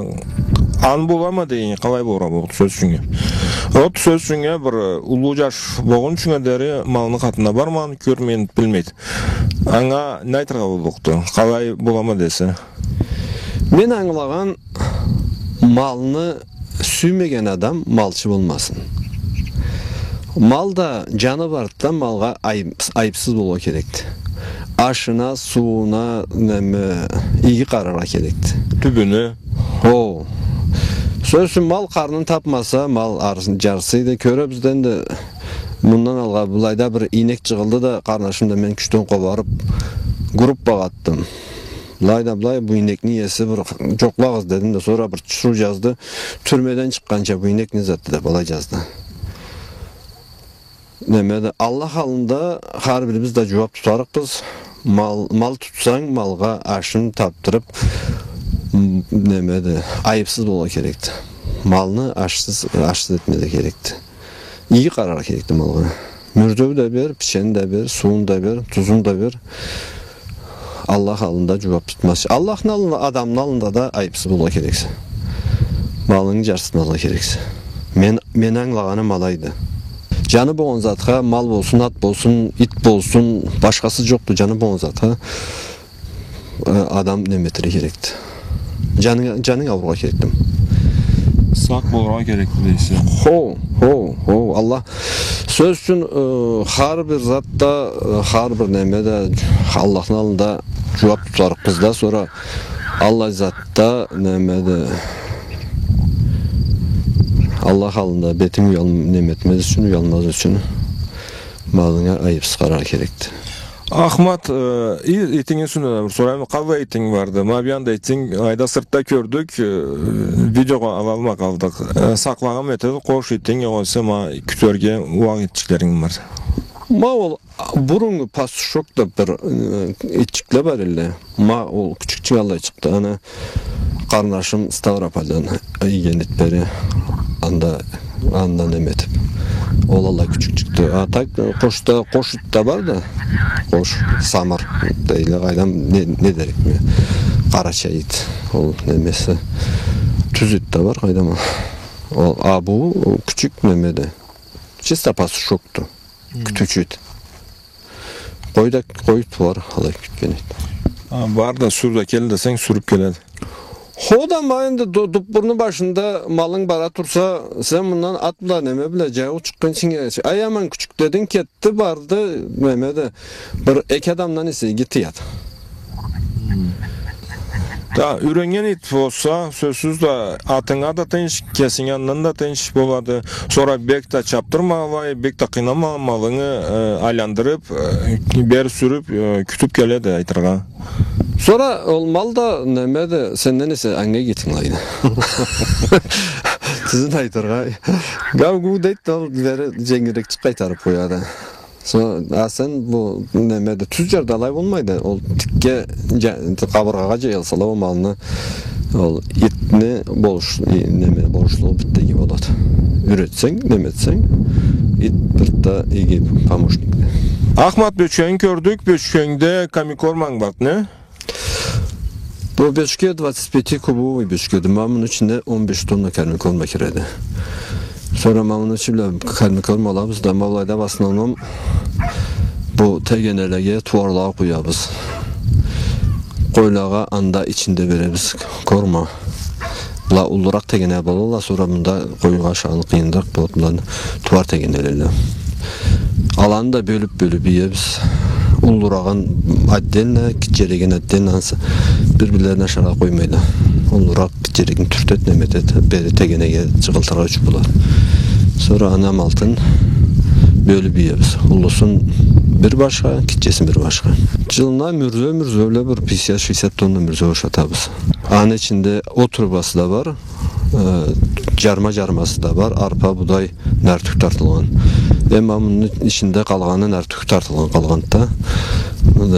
аны боламыды, къалай болургъа болады, сёз ючюн? Вот, сёз ючюн, бир уллу джаш болгъунчунга дери малны къатына бармагъан, кёрмеген, билмейди. Анга не айтыргъа боллукъду? Къалай боламыды десе? Мен ангылагъан, малны сюймеген адам малчы болмасын. Мал да, джаны барды да, малгъа айып-, айыпсыз болургъа керекди. Ашына, сууна, неме, иги къараргъа керекди. Тюбюне. Хо. Сёз ючюн, мал къарнын тапмаса, мал арысын джарсыйды. Кёребиз да энди, мындан алгъа былайда бир ийнек джыгъылды да, къарнашым да мен кючден къобарып, группагъа атдым. Былай да былай, бу ийнекни иеси бир джокълагъыз дедим да, сора бир тюшюрюу джазды. Тюрмеден чыкъгъанча бу ийнек не затды деп алай джазды. Неме да, Аллах аллында хар бирибиз да джууап тутарыкъбыз. Мал, мал тутсанг, малгъа ашын тапдырып, м, неме да, айыпсыз болургъа керекди. Малны ашсыз, ашсыз этмезге керекди. Иги къараргъа керекди малгъа. Мюрдеу да бер, пичен да бер, сууун да бер, тузун да бер. Аллах аллында джууап тутмазча. Аллахны аллында, адамны аллында да айыпсыз болургъа керексе. Малынгы джарсытмазгъа керексе. Мен, мен ангылагъаным алайды. Джаны болгъан затха, мал болсун, ат болсун, ит болсун, башхасы джокъду, джаны болгъан затха, э, адам неме этерге керекди. Джанынг, джанынг ауурургъа керекди. Сакъ болургъа керекди дейсе. Хо, хо, хо, Аллах. Сёз ючюн, э, хар бир затда, э, хар бир неме да Аллахны аллында джууап тутарыкъбыз да, сора аллай затда неме да Аллах аллында бетинг уял-, неме этмез ючюн, уялмаз ючюн малынга айыпсыз къараргъа керекди. Ахмат, э, и-, итинги юсюнде да бир сорайым. Къаллай итинг барды? Ма бир анда итинг, айда сыртда кёрдюк, э, видеогъа алалмай къалдыкъ. Э, сакълагъанмы этеди къош итинг, огъесе ма кютерге уакъ итчиклеринг бар? Ма ол бурунгу пастушок да бир, э, итчикле бар элле. Ма ол кючюкчюк аллай чыкъды. Аны къарнашым Ставропольдан ийген ит бери. Анда, анда неме этип. Ол аллай кючюк чыкъды. А так, э, къошда, къош ит да бар да. Къош, самыр дейле, къайдам, не, не дерикме. Къарачай ит. Ол немеси. Тюз ит да бар, къайдам. Ол, а бу кючюк немеди. Чисто пастушокду. Кютюучю эди. Къой да, къой тууар, алай кютген эди. А, бар да, сюр да кел десенг, сюрюп келеди. Хо да, ма энди ду-, дуппурну башында малынг бара турса, сен мындан ат бла, неме бла, джаяу чыкъгъынчынга, ай, аман кючюк дединг, кетди, барды, неме да, бир эки адамдан эсе иги тыяды. Да, юреннген ит болса, сёзсюз да, атынга да тынч, кесинге андан да тынч болады. Сора бек да чапдырма алай, бек да къыйнама, малынгы, э, айландырып, э, бери сюрюп, э, кютюп келеди, айтыргъа. Сора ол мал да, неме да, сенден эсе анга игиди тынгылайды. Тюзюн айтыргъа, гау-гуу дейди да, ол бери дженгилирекчик къайтарыб къояды. Со-, а сен бу немеде, тюз джерде алай болмайды. Ол тикге джа-, къабыргъагъа джайылса да, ол малны, ол итни болуш-, и, неме, болушлугъу бир да иги болады. Юретсенг, неме этсенг, ит бир да иги помощник. Ахмат, бёчкенги кёрдюк, бёчкенгде комбикорманг барды, не? Бу бёчке двадцать пяти кубовый бёчкеди. Ма муну ичинде он беш тонна комбикорма киреди. Сора ма муну ичи бла комбикорма алабыз да, ма былайда в основном бу тегенелеге, тууарлагъа къуябыз. Къойлагъа анда ичинде беребиз корма. Была уллуракъ тегенеле болалла, сора мында къоюгъа ашагъаны къыйыныракъ болуп, быланы тууар тегенелеле. Аланы да бёлюп-бёлюп иебиз. Уллурагъын отдельно, гитчерегин отдельно, ансы бир-бирлерин ашаргъа къоймайла. Уллуракъ гитчерегин тюртет, неме этет, бери тегенеге джыгъылтыргъа ючюн болады. Сора аны амалтын бёлюп иебиз. Уллусун бир башха, гитчесин бир башха. Джылына мюрзеу-мюрзеуле бир бийсгес-шестьдесят тонна мюрзеу ашатабыз. Аны ичинде отрубасы да бар, э, джарма-джармасы да бар, арпа, будай, нартюх тартылгъан. Эм ма муну ичинде къалгъаны нартюх тартылгъан къалгъанды да.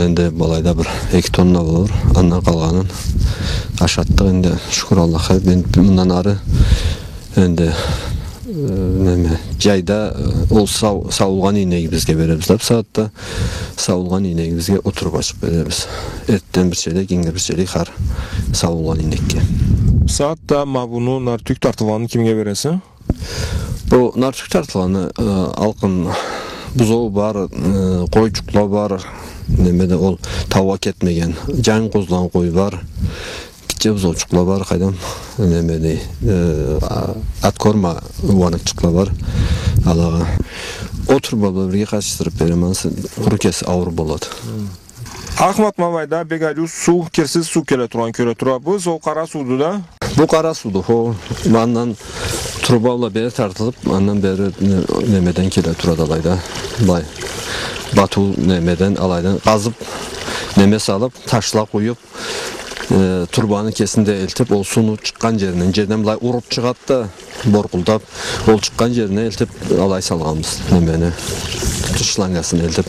Энди былайда бир эки тонна болур. Андан къалгъанын ашатдыкъ энди, шукур Аллахха. Энди мындан ары энди, э, неме, джайда, э, ол сау-, сауулгъан ийнегибизге беребиз да, бусагъатда сауулгъан ийнегибизге отруба ачыб беребиз. Эртден бир челек, ингир бир челек хар сауулгъан ийнекге. Бусагъатда ма буну нартюх тартылгъанын кимге бересе? Бу нартюх тартылгъаны, э, алкъын бузоу бар, э, къойчукъла бар, неме да ол таугъа кетмеген, джангы къозулагъан къой бар, гитче бузоучукъла бар, къайдам, неме дей, э, а-, откорма уаныкчыкъла бар, алагъа. Отруба бла бирге къатышдырыб береме, ансы къуру кеси ауур болады. Ахмат, ма былайда бек ариу суу, кирсиз суу келе тургъан кёре турабыз, ол къара сууду да. Бу къара сууду, хо, андан труба бла бери тартылыб, андан бери не-, немеден келе турады алайда. Былай, батуу немеден, алайдан къазыб, неме салыб, ташла къуюб, э, трубаны кесин да элтиб, ол сууну чыкъгъан джеринден, джерден былай уруб чыгъады да, боркъулдаб, ол чыкъгъан джерине элтиб алай салгъанбыз, немени, тутуш шлангасын элтиб.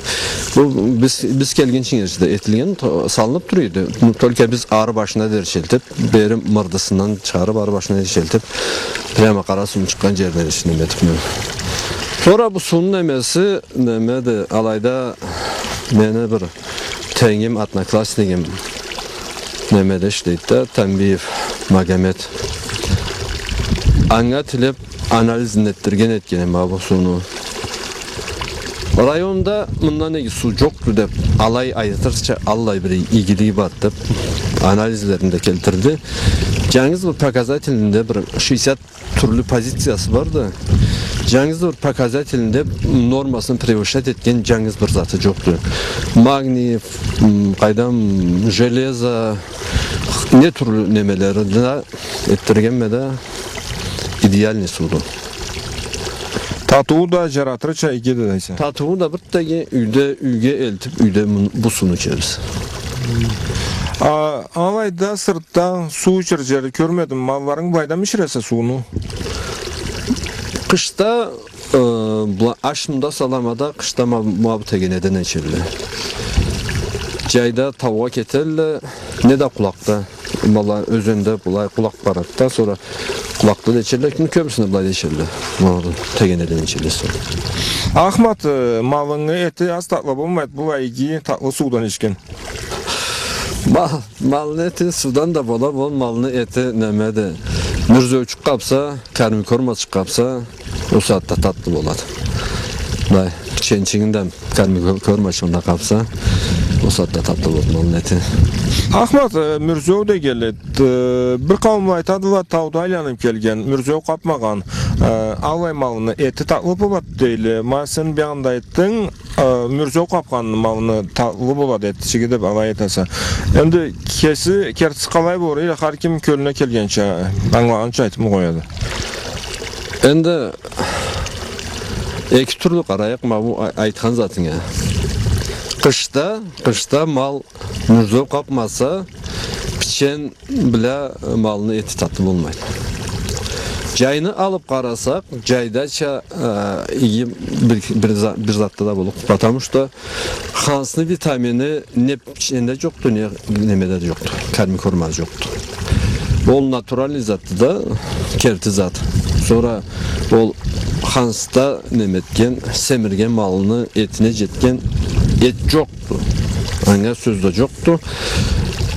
Бу биз, биз келгинчинге да этилген, то-, салыныб тура эди. Ну, только биз ары башына дери чегиб, бери мырдысындан чыгъарыб, ары башына дери чегиб, прямо къара сууну чыкъгъан джерине дери неме этиб. Сора бу сууну немеси, немеди, алайда мени бир тенгим, однокласснигим, немеде ишлейди да, Тамбиев Магомед. Анга тилеб анализин этдирген этгеним а бу сууну. Районда мындан иги суу джокъду деб, алай айтырча, аллай бир игилиги бар деб, анализлерин да келтирди. Джангыз бир показательинде бир шестьдесят тюрлю позициясы бар да, джангыз бир показательинде нормасын превышать этген джангыз бир заты джокъду. Магний, м, къайдам, железо, не тюрлю немелери да этдиргенме да, идеальный сууду. Татыуу да, джаратырча игиди дейсе. Татыуу да бир да иги, юйде, юйге элтиб, юйде мун-, бу сууну ичебиз. А, алайда сыртда суу ичир джери кёрмедим. Малларынг былайдамы ичиресе сууну? Къышда, э, бла-, аш мында салама да, къышда ма-, ма бу тегенеден ичелле. Джайда таугъа кетелле, неда къулакъда. Малла ёзенде былай къулакъ барады да, сора къулакъда да ичелле, кёбюсюнде былай да ичелле. Ма бу тегенеден ичелле сора. Ахмат, э, малынгы эти аз татлы болмайды, былай иги татлы суудан ичген. Ма-, Малны эти суудан да бола, ол малны эти немеди. Мюрзеучюк къапса, комбикормачыкъ къапса, ол сагъатда татлы болады. Былай, печенчигин да комбикормачыгъын да къапса, ол сагъатда татлы болады малны эти. Ахмат, э, мюрзеу дегенлей, э, бир къауумла айтадыла, тауда айланып келген, мюрзеу къапмагъан, э, аллай малны эти татлы болады дейле. Ма сен бир анда айтдынг, э, мюрзеу къапхан малны татлы болады этчиги деп алай айтаса. Энди кеси кертиси къалай болур, или хар ким кёлюне келгенча, ангылагъанча айтып къояды? Энди эки тюрлю къарайыкъ ма бу ай-, айтхан затынга. Къышда, къышда мал мюрзеу къапмаса, пичен бла малны эти татлы болмайды. Джайны алыб къарасакъ, джайдача, э, иги бир, бир за-, бир затда да боллукъ. Потому что хансны витамини не пиченде джокъду, не немеде да джокъду. Кармикормада джокъду. Ол натуральный затды да, керти зат. Сора ол ханста неме этген, семирген малыны этине джетген эт джокъ. Анга сёз да джокъду.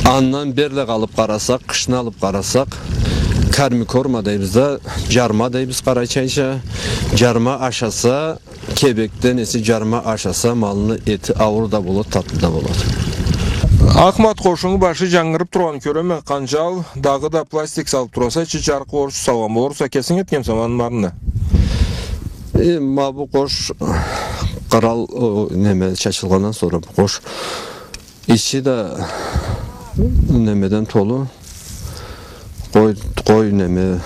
Андан берле алыб къарасакъ, къышны алыб къарасакъ, кармикорма дейбиз да, джарма дейбиз къарачайча. Джарма ашаса, кебекден эсе джарма ашаса, малны эти ауур да болад, татлы да болад. Ахмат, къошунгу башы джангырыб тургъанын кёреме, къанджал, дагъыда пластик салыб тураса, ичи джарыкъ болур ючюн салгъан болурса, кесинг этгенмисе аны барында? Э, ма бу къош къырал, о, неме, чачылгъандан сора бу къош ичи да немеден толу, къой, къой неме,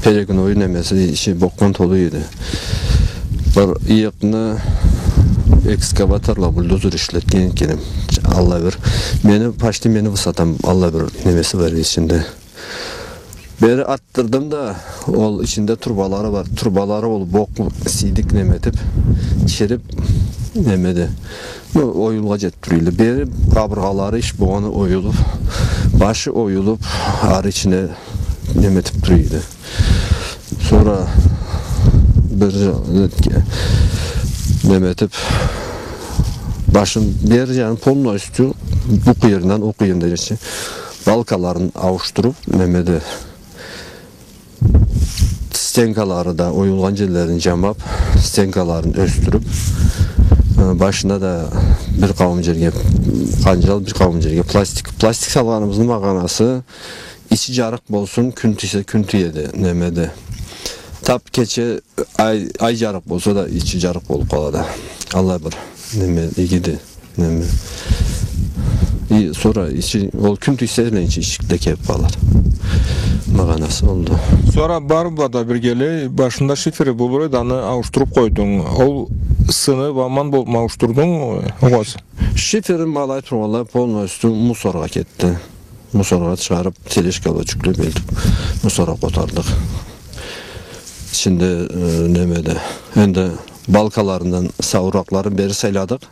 перегной немеси, ичи бокдан толу эди. Бир ыйыкъны экскаваторла, бульдозер ишлетген экенем. Аллай бир. Мени, почти мени высотам, аллай бир немеси бар ичинде. Бери атдырдым да, ол ичинде турбалары бар. Турбалары ол бокъ сийдик неме этиб, чириб, немеди. Ну, оюлгъа джетиб тура эди. Бери къабыргъалары иш болгъаны оюлуб, башы оюлуб, ары ичине неме этиб тура эди. Сора бир джа-, неме этиб, башын бери джаны полностью бу къыйырындан о къыйырына джетгинчи балкаларын ауушдуруб, немеди, стенкалары да, оюлгъан джерлерин джамаб, стенкаларын ёсдюрюб, э, башына да бир къауум джерге къанджал, бир къауум джерге пластик. Пластик салгъаныбызны магъанасы, ичи джарыкъ болсун, кюн тийсе, кюн тиеди, немеди. Таб кече ай, ай джарыкъ болса да, ичи джарыкъ болуб къалады. Аллай бир, неме, игиди. Неме. И сора ичи, ол кюн тийсе, ичи ичик да кебиб къалады. Магъанасы олду. Сора бар бла да биргелей, башында шифери болур эди, аны ауушдуруб къойдунг. Ол сыныб, аман болубму ауушдурдунг, огъесе? Шиферин ма алай тургъанлай полностью мусоргъа кетди. Мусоргъа чыгъарыб, тележка бла джюклеб, элтиб, мусоргъа къотардыкъ. Ичинде, э, немеди. Энди балкаларындан сауракъларын бери сайладыкъ.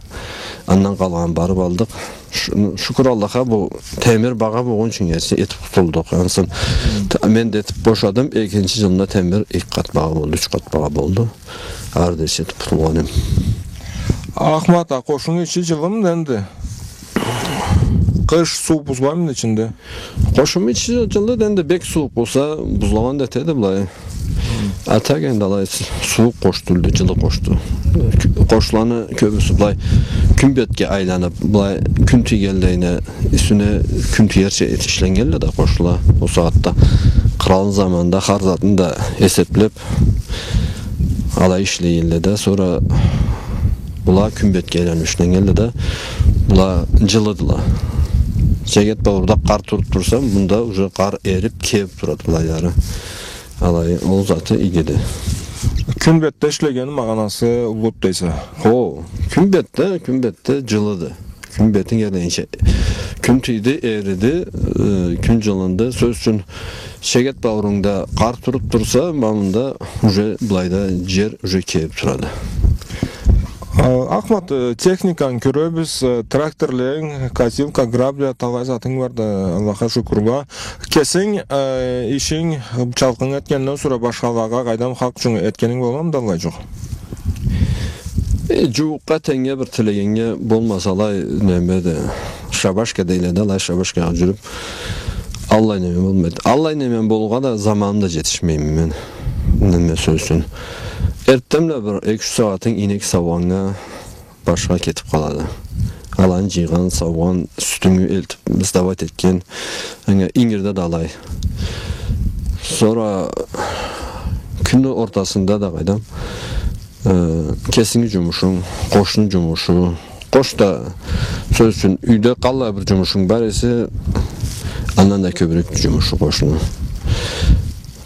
Андан къалгъанын барыб алдыкъ. Шу-, шукур Аллахха, бу темир багъа болгъунчу герчи этиб къутулдукъ. Ансы та-, мен да этиб бошадым, экинчи джылында темир эки къат багъа болду, юч къат багъа болду. Ары да этиб къутулгъан эдим. Ахмат, а къошунгу ичи джылымыды энди? Къыш, суу бузгъанмыды ичинде? Къошуму ичи джылыды энди, бек сууукъ болса, бузлагъан да этеди былай. А так энди алай сууукъ къош тюлдю, джылы къошду. Къошланы кёбюсю былай кюн бетге айланыб, былай кюн тийгенлейине, юсюне кюн тиерча эт-, ишленнгелле да къошла. Ол сагъатда къралны заманында хар затын да эсеблеб, алай ишлегелле да, сора была кюн бетге айланыб ишленнгелле да, была джылыдыла. Чегет бауурда къар туруб турса, мында уже къар эриб, кебиб турады былайлары. Алай, ол заты игиди. Кюн бетде ишлегени магъанасы уллуду дейсе. Хо, кюн бетде, кюн бетде джылыды. Кюн бетинг эрлейинча. Кюн тийди, эриди, э, кюн джылынды. Сёз ючюн, чегет бауурунгда къар туруб турса, ма мында уже былайда джер уже кебиб турады. А, Ахмат, э, техниканы кёребиз, э, тракторларынг, косилка, грабля, талай затынг барды, Аллахха шукурла. Кесинг, э, ишинг, чалкъынг этгенден сора башхалагъа, къайдам, халкъ ючюн этгенинг болгъанмыды аллай, джокъ? Э, джууукъгъа, тенгнге, бир тилегеннге болмаса, алай немеди. Шабашка дейле да, алай шабашкагъа джюрюб, аллай неме болмайды. Аллай неме болгъа да заманым да джетишмейме мен. Неме, сёз ючюн. Эртденбла бир эки-юч сагъатынг ийнек саугъаннга башха кетиб къалады. Аланы джыйгъан, саугъан, сютюнгю элтиб, сдавать этген, анга ингирде да алай. Сора кюнню ортасында да, къайдам, э, кесинги джумушунг, къошну джумушу. Къош да, сёз ючюн, юйде къаллай бир джумушунг бар эсе, андан да кёбюрек джумушу къошну.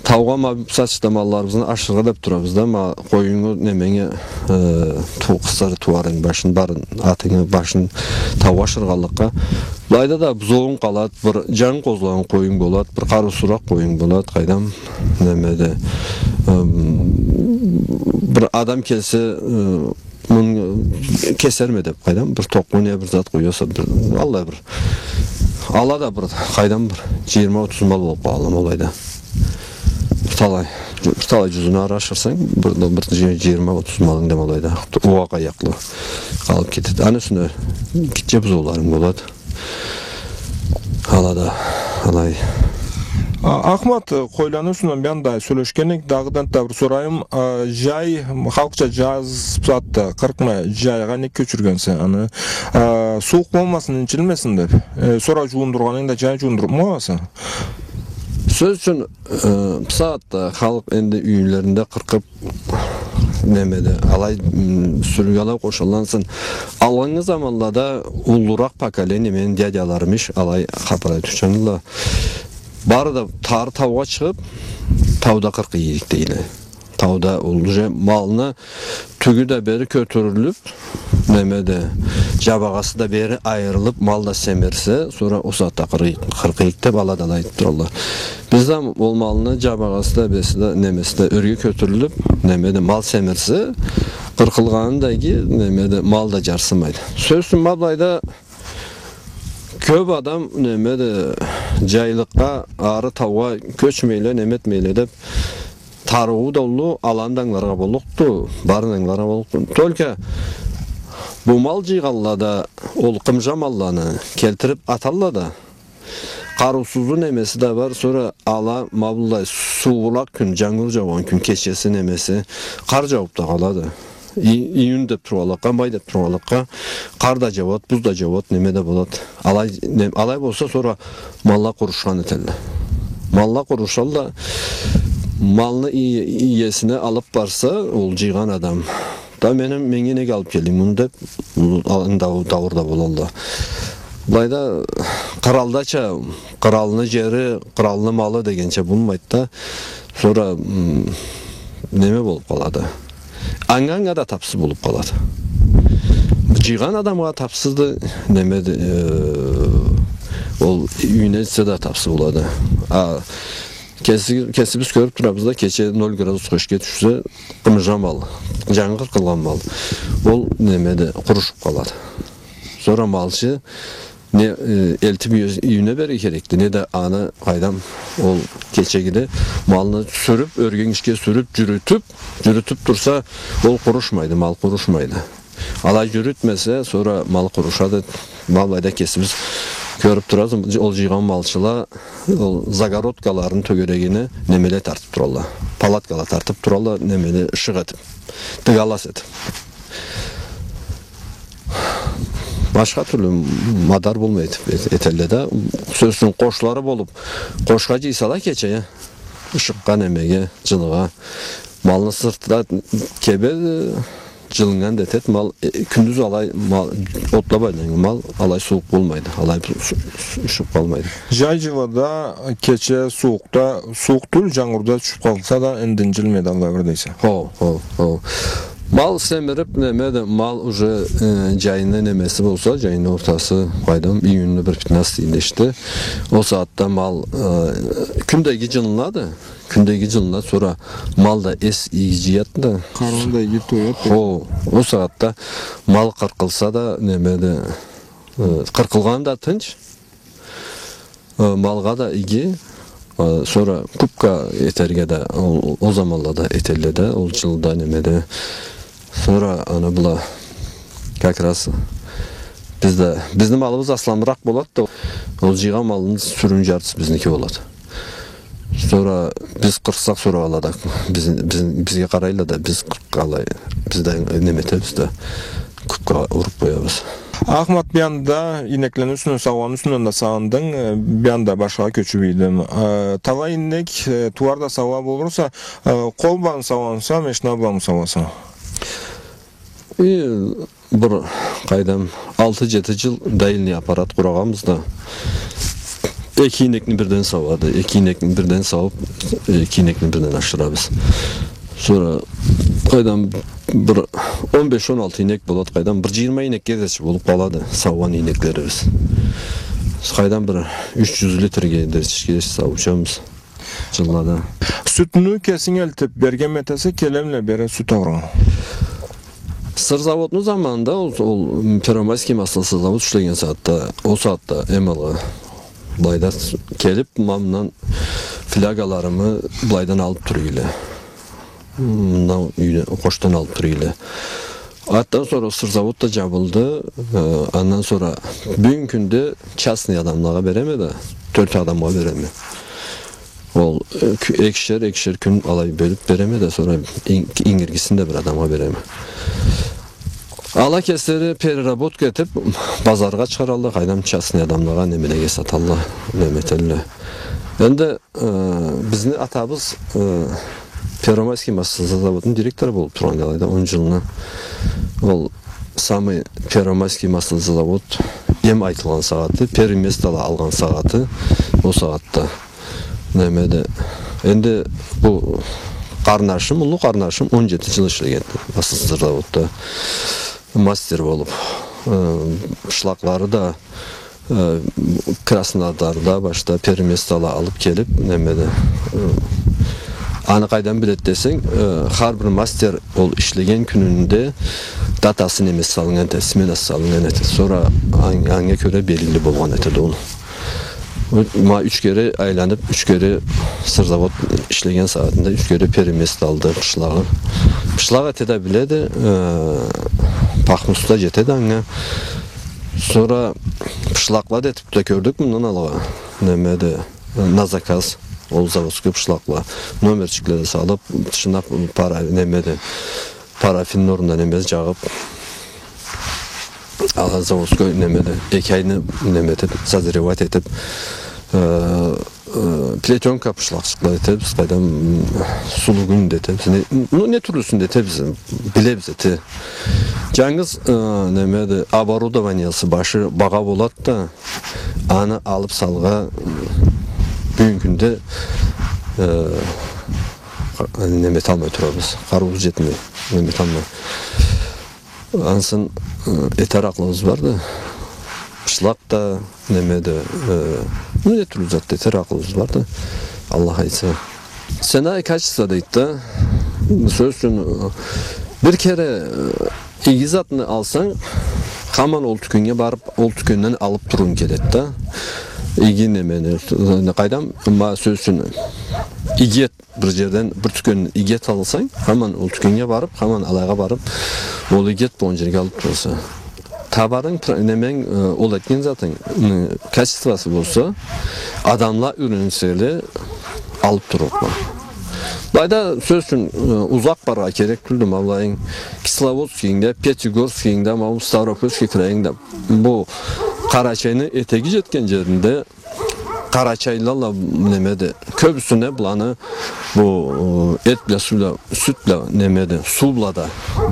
Таугъа ма бусагъатда малларыбызны ашырыргъа деб турабыз да, ма къоюнгу неменге, э, ту-, къысыр тууарынгы башын, барын, атынгы башын таугъа ашыргъанлыкъгъа, Былайда да бузоуунг къалад, бир джангы къозлагъан къоюнг болад, бир къарыусузуракъ къоюнг болад, къайдам, немеде, ым, бир адам келсе, ы, муну кесерме деб, къайдам, бир токъну не бир зат къояса, бир, аллай бир. Ала да бир, къайдам, бир джыйырма-отуз мал болуб къалалла алайда. Бир талай, бир талай джузуну ары ашырсанг, бир, бир джы-, джыйырма-отуз малынг да алайда. Угъа къаякълы къалыб кетеди. Аны юсюне гитче бузоуларынг болад. Ала да, алай. А, Ахмат, э, къойланы юсюнден бир анда сёлешген эдик, дагъыдан да бир сорайым, а, джай, халкъча джаз сагъатда къыркъмай, джайгъа нек кёчюргенсе аны? А, сууукъ болмасын, инджилмесин деб. Э, сора джуундургъанынг да джай джуундурубму аласа? Сёз ючюн, э, бусагъатда халкъ энди юйлеринде къыркъыб, немеде, алай, м, сюрюуге алай къошалгъан сора. Алгъыннгы заманлада уллуракъ поколение, мени дядяларым иш, алай хапар айтыучу эдиле. Бары да тары таугъа чыгъыб, тауда къыркъый эдик дейле. Тауда ол уже малны тюгю да бери кётюрюлюб, немеде, джабагъасы да бери айырылыб, мал да семирсе, сора ол сагъатда къыркъый-, къыркъый эдик деб ала да алай айтыб туралла. Биз да ол малны джабагъасы да, беси да, немеси да ёрге кётюрюлюб, немеде, мал семирсе, къыркъылгъаны да иги, немеде, мал да джарсымайды. Сёз ючюн, ма былайда кёб адам, немеде, джайлыкъгъа, ары таугъа кёчмейле, неметмейле деб, тарыуу да уллу, аланы да ангыларгъа боллукъду, барын ангыларгъа боллукъду. Только бу мал джыйгъанла да, ол къымжа малланы келтириб аталла да, къарыусузу немеси да бар, сора ала ма быллай сууукълакъ кюн, джангур джаугъан кюн, кечеси немеси, къар джаууб да къалады. И-, июнь деб тургъанлыкъгъа, май деб тургъанлыкъгъа, къар да джауад, буз да джауад, неме да болад. Алай, не-, алай болса, сора малла къурушхан этелле. Малла къурушалла, малны ие-, иесине алыб барса, ол джыйгъан адам. Да мени, меннге нек алыб келдинг муну деб, дау-, даур да болалла. Былайда къыралдача, къыралны джери, къыралны малы дегенча болмайды да. Сора, м, неме болуб къалады. Анга-анга да тапсыз болуб къалады. Джыйгъан адамгъа тапсызды, неме да, э, ол юйюне джетсе да тапсыз болады. А кеси-, кесибиз кёрюб турабыз да, кече ноль градусха ишге тюшсе, къымжа мал, джангы къыркъылгъан мал. Ол неме да къурушуб къалады. Сора малчы не, э, элтиб юй-, юйюне берирге керекди, не да аны, къайдам, ол кечегиде малны сюрюб, ёрге-энгишге сюрюб, джюрютюб, джюрютюб турса, ол къурушмайды, мал къурушмайды. Алай джюрютмесе, сора мал къурушады. Ма былайда кесибиз кёрюб турабыз, ол джыйгъан малчыла, ол загородкаларыны тёгерегине немеле тартыб туралла. Палаткала тартыб туралла, немеле ышыкъ этиб, дыгалас этиб. Башха тюрлю мадар болмай этиб эт-, этелле да. Сёз ючюн, къошлары болуб, къошха джыйсала кече, ышыкъгъа, немеге, джылыгъа. Малны сырты да кебеди, джылыннган да этеди. Мал, э, кюндюз алай мал, отла байланнган мал алай сууукъ болмайды. Алай су-, су-, ышыб къалмайды. Джай джылыда, кече сууукъда, сууукъ тюл, джангурда тюшюб къалса да, инджилмейди, Аллах бир дейсе. Хо, хо, хо. Мал семириб, неме да, мал уже, э, джайны немеси болса, джайны ортасы, къайдам, июньну бир пятнадцатыйында ишде. Ол сагъатда мал, э, кюн да иги джылынады. Кюн да иги джылынады, сора мал да эс иги джыяды да. Къарны да иги тояды да. Хо, ол сагъатда мал къыркъылса да, неме да, э, къыркъылгъаны да тынч. Э, малгъа да иги. Э, сора купка этерге да, ол, ол заманлада этелле да, ол джылда, неме да. Сора аны была как раз биз да, бизни малыбыз асламыракъ болады да, ол джыйгъан малны сюрюн джартысы бизники болады. Сора биз къыркъсакъ, сора ала да биз, биз, бизге къарайла да, биз къыркъ-, алай, биз да неме этебиз да, купка уруб къоябыз. Ахмат, бир анда ийнеклени юсюнден, саугъанны юсюнден да сагъындынг, э, бир анда башхагъа кёчюб ийдим. Э, талай ийнек, э, тууар да сауа болурса, э, къол бла сауаса, машина бламы сауаса? Э, бир, къайдам, алты-джети джыл доильный аппарат къурагъанбыз да. Эки ийнекни бирден сауады, эки ийнекни бирден саууб, эки ийнекни бирден ашырабыз. Сора, къайдам, бир он беш-он алты ийнек болады, къайдам, бир джыйырма ийнекге дери болуб къалады саугъан ийнеклерибиз. Къайдам, бир юч джюз литрге дери чишге сауучабыз джыллада. Сютню кесинг элтиб берген этесе, келемле бери сют алыргъа? Сырзаводну заманында ол, ол Первомайский маслозавод ишлеген сагъатда, ол сагъатда эм алгъа былайда с-, келиб, ма мындан флягаларымы былайдан алыб тура эдиле. Мындан, юйден, къошдан алыб тура эдиле. Андан сора сырзавод да джабылды. Э, андан сора бюгюн кюнде частный адамлагъа береме да, тёрт адамгъа береме. Ол, э, кю-, экишер, экишер кюн алай бёлюб береме да, сора ин-, ингиргисин да бир адамгъа береме. Ала кеслери переработка этиб, базаргъа чыгъаралла, къайдам, частный адамлагъа, немелеге саталла, неме этелле. Энди, э, бизни атабыз, э, Первомайский маслозаводну директору болуб тургъан алайда он джылны. Ол самый Первомайский маслозавод эм айтылгъан сагъаты, первый местала алгъан сагъаты, ол сагъатда. Немеде. Энди бу къарнашым, уллу къарнашым он джети джыл ишлеген маслозаводда. Мастер болуб. Э, бышлакълары да, э, Краснодарда башда первый местала алыб келиб, немеде. Э, аны къайдан биледи десенг, э, хар бир мастер ол ишлеген кюнюнде датасы, немеси салыннган этеди, сменасы салыннган этеди. Сора ан-, анга кёре белгили болгъан этеди ол. Ма юч кере айланыб, юч кере сырзавод ишлеген сагъатында юч кере первый место алды бышлагъы. Бышлакъ эте да биледи, э, пахмусу да джетеди анга. Сора бышлакъла да этиб да кёрдюк мындан алгъа. Немеде, э, на заказ, ол заводской бышлакъла. Номерчикле да салыб, тышына пара, немеде, парафинни орнуна немеси джагъыб, ала заводской немеде, эки айны неме этиб, созревать этиб, э, э, плетёнка бышлакъчыкъла этебиз, къайдам, м, сулугюн да этебиз. Не, ну, не тюрлюсюн да этебиз, билебиз эте. Джангыз, э, немеде, оборудованиясы башы багъа болады да, аны алыб салыргъа, м, бюгюн кюнде, э, неме эталмай турабыз. Къарыуубуз джетмей, неме эталмай. Ансы, э, этер акъылыбыз барды. Бышлакъ да, неме да, э, ну, не тюрлю зат да этер акъылыбыз барды. Аллах айтса. Цена и качество дейди да. Сёз ючюн, э, бир кере, э, иги затны алсанг, хаман ол тюкеннге барыб, ол тюкенден алыб турунг келеди да. Иги немени, э, къайдам, ма, сёз ючюн, иги эт бир джерден, бир тюкенден иги эт алсанг, хаман ол тюкеннге барыб, хаман алайгъа барыб, ол иги эт болгъан джерге алыб тураса. Табарынг, пр-, неменг, э, ол этген затынг, м, качествосу болса, адамла юренселе, алыб турурла. Былайда, сёз ючюн, э, узакъ барыргъа керек тюлдю, ма былайынг Кисловодскийинг да, Пятигорскийинг да, ма бу Ставропольский крайынг да. Бу Къарачайны этеги джетген джеринде, къарачайлыла, немеде, кёбюсюне быланы бу, э, эт бла, суу бла, сют бла, немеде, суу бла да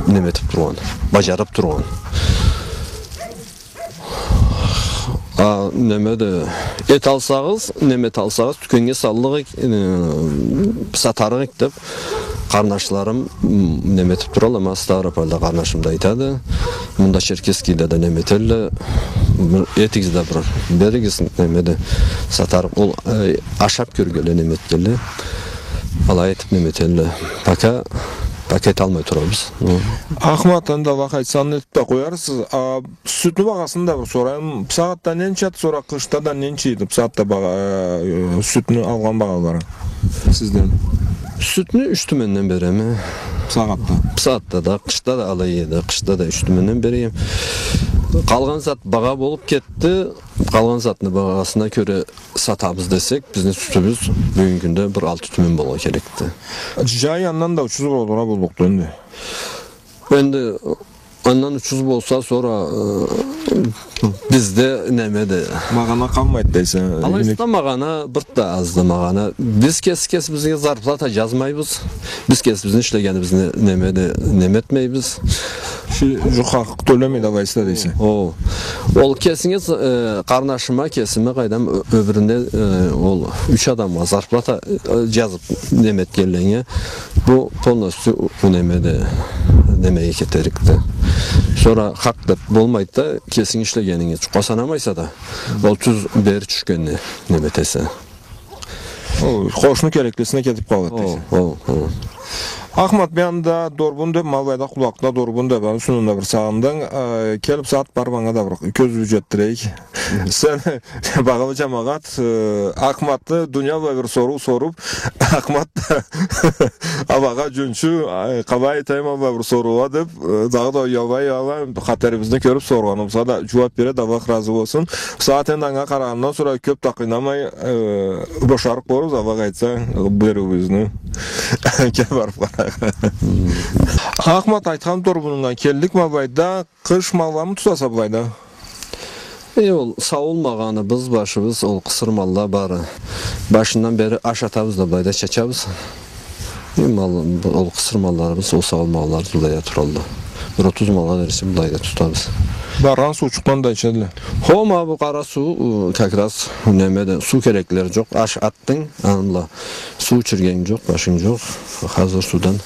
неме этиб тургъан, баджарыб тургъан. А, немеде, эт алсагъыз, неме эт алсагъыз, тюкеннге саллыкъ эк, э, сатарыкъ эк деб, къарнашларым, м, неме этиб туралла, ма Ставропольда къарнашым да айтады. Мында Черкесскийде да неме этелле. Бир этигиз да бир беригиз, немеде, сатарыкъ. Ол, э, ашаб кёргенле, неме этгенле. Алай этиб неме этелле. Пока, пока эталмай турабыз. Ахмат, энди Аллах айтса, аны этиб да къоярсыз. А, сютню багъасын да бир сорайым. Бусагъатда ненчады, сора къышда да ненча эди? Бусагъатда багъа, э, сютню алгъан багъалары сизден? Сютню юч тюменден береме. Бусагъатда? Бусагъатда да, къышда да алай эди. Къышда да юч тюменден береме. Къалгъан зат багъа болуб кетди. Къалгъан затны багъасына кёре сатабыз десек, бизни сютюбюз бюгюн кюнде бир алты тюмен болургъа керекди. Джай андан да учуз болургъа боллукъду энди. Энди андан учуз болса, сора, э, бизде немеди? Магъана къалмайды дейсе. Алайса да магъана бир да азды магъана. Биз кеси кесибизге зарплата джазмайбыз. Биз кесибизни ишлегенибизни немеди, неме этмейбиз. Жукъ хакъ тёлемей да алайса дейсе. О. Ол кесинге, э, къарнашыма, кесиме, къайдам, ё-, ёбюрюне, э, ол юч адамгъа зарплата, э, жазып неме этгенлеге, бу полностью бу немеде, немеге кетерикди. Сора хакъ деп болмайды да, кесинг ишлегенинги жукъгъа санамайса да, ол тюз бери тюшгенни неме этесе. Ол къошну кереклисине кетип къалады дейсе. О, о, о. Ахмат, бир анда Дорбун деп, ма былайда къулакъда Дорбун деп, аны юсюнден да бир сагъындынг, э, келип сагъат бар, манга да бир кёзюу жетдирейик. Сен, багъалы жамагъат, э, Ахматны дуния бла бир соруу соруп, Ахмат да абагъа жунчу, ай, къалай айтайым, ма бла бир соруугъа деп, э, дагъыда уялай-уялай, хатерибизни кёрюп соргъаныбызгъа да жууап береди, Аллах разы болсун. Сагъат энди анга къарагъандан сора кёп да къыйнамай, э, бошарыкъ болурбуз, Аллах айтса, бериуюбюзню. Кел барып къара. Ахмат, айтхан Дорбунунга келдик, ма былайда къыш малламы тутаса былайда? Э, ол сауулмагъаныбыз, башыбыз, ол къысыр малла бары. Башындан бери аш атабыз да былайда чачабыз. Э, мал, ол къысыр малларыбыз, ол сауул малларыбыз былайда туралла. Бир отуз малгъа дери былайда тутабыз. Баргъан суучукъдан да ичедиле. Хо, ма бу къара суу, э, как раз немеде, суу кереклери жокъ. Аш атдынг, аны бла суу ичиргенинг жокъ, башынг жокъ. Хазыр суудан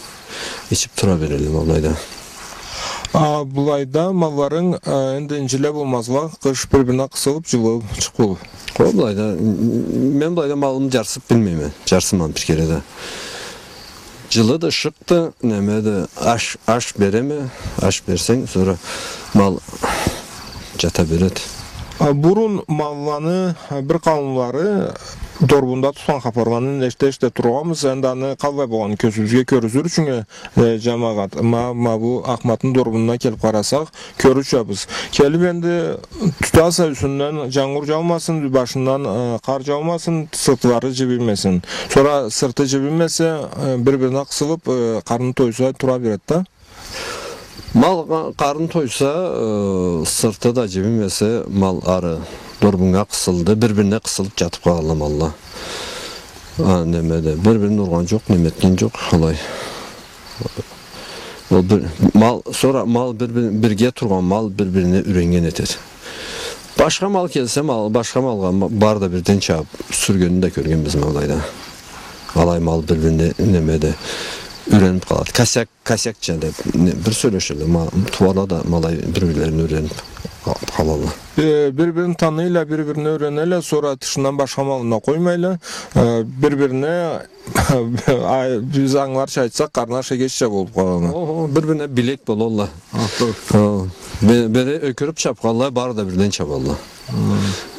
ичип тура берелле ма былайда. А былайда малларынг, а, энди инжиле болмазла, къыш бир-бирине къысылып, жылы чыкъ болуп. Хо, былайда, м-, м-, мен былайда малымы жарсып билмейме, жарсыман бир кере да. Жылыды, ышыкъды, немеди, аш, аш береме, аш берсенг, сора мал жата береди. А бурун малланы, а, бир къауумлары Дорбунда тутхан хапарланы эшите-эшите тургъанбыз, энди аны къаллай болгъанын кёзюбюзге кёргюзюр ючюн, э, жамагъат, ма, ма бу Ахматны Дорбунуна келип къарасакъ, кёрюрчабыз. Келип энди тутаса юсюнден, жангур жаумасын, башындан, э, къар жаумасын, сыртлары жибинмесин. Сора сырты жибинмесе, э, бир-бирине къысылып, э, къарны тойса, тура береди да. Мал къа-, къарны тойса, э, сырты да жибинмесе, мал ары Дорбуннга къысылды, бир-бирине къысылып жатып къалалла малла. А, немеде, бир-бирин ургъан жокъ, неме этген жокъ, алай. Ол бир, мал, сора мал бир, бир, бирге тургъан мал бир-бирине юреннген этеди. Башха мал келсе, мал, башха малгъа ма-, бары да бирден чабып, сюргенин да кёргенбиз ма былайда. Алай мал бир-бирине немеде, юренип къалады. Косяк, косякча деп, не, бир сёлешелле, ма-, тууарла да ма алай бир-бирлерине юренип къа-, къалалла. Э, бир-бирин таныйла, бир-бирине юренелле, сора тышындан башха малын да къоймайла. Э, бир-бирине Ай, биз англарча айтсакъ, къарнаш эгечча болуп къалалла. О, о, бир-бирине билек болалла. Ахтыр. О, бе-, бери ёкюрюп чапханлай, бары да бирден чабалла. Хы.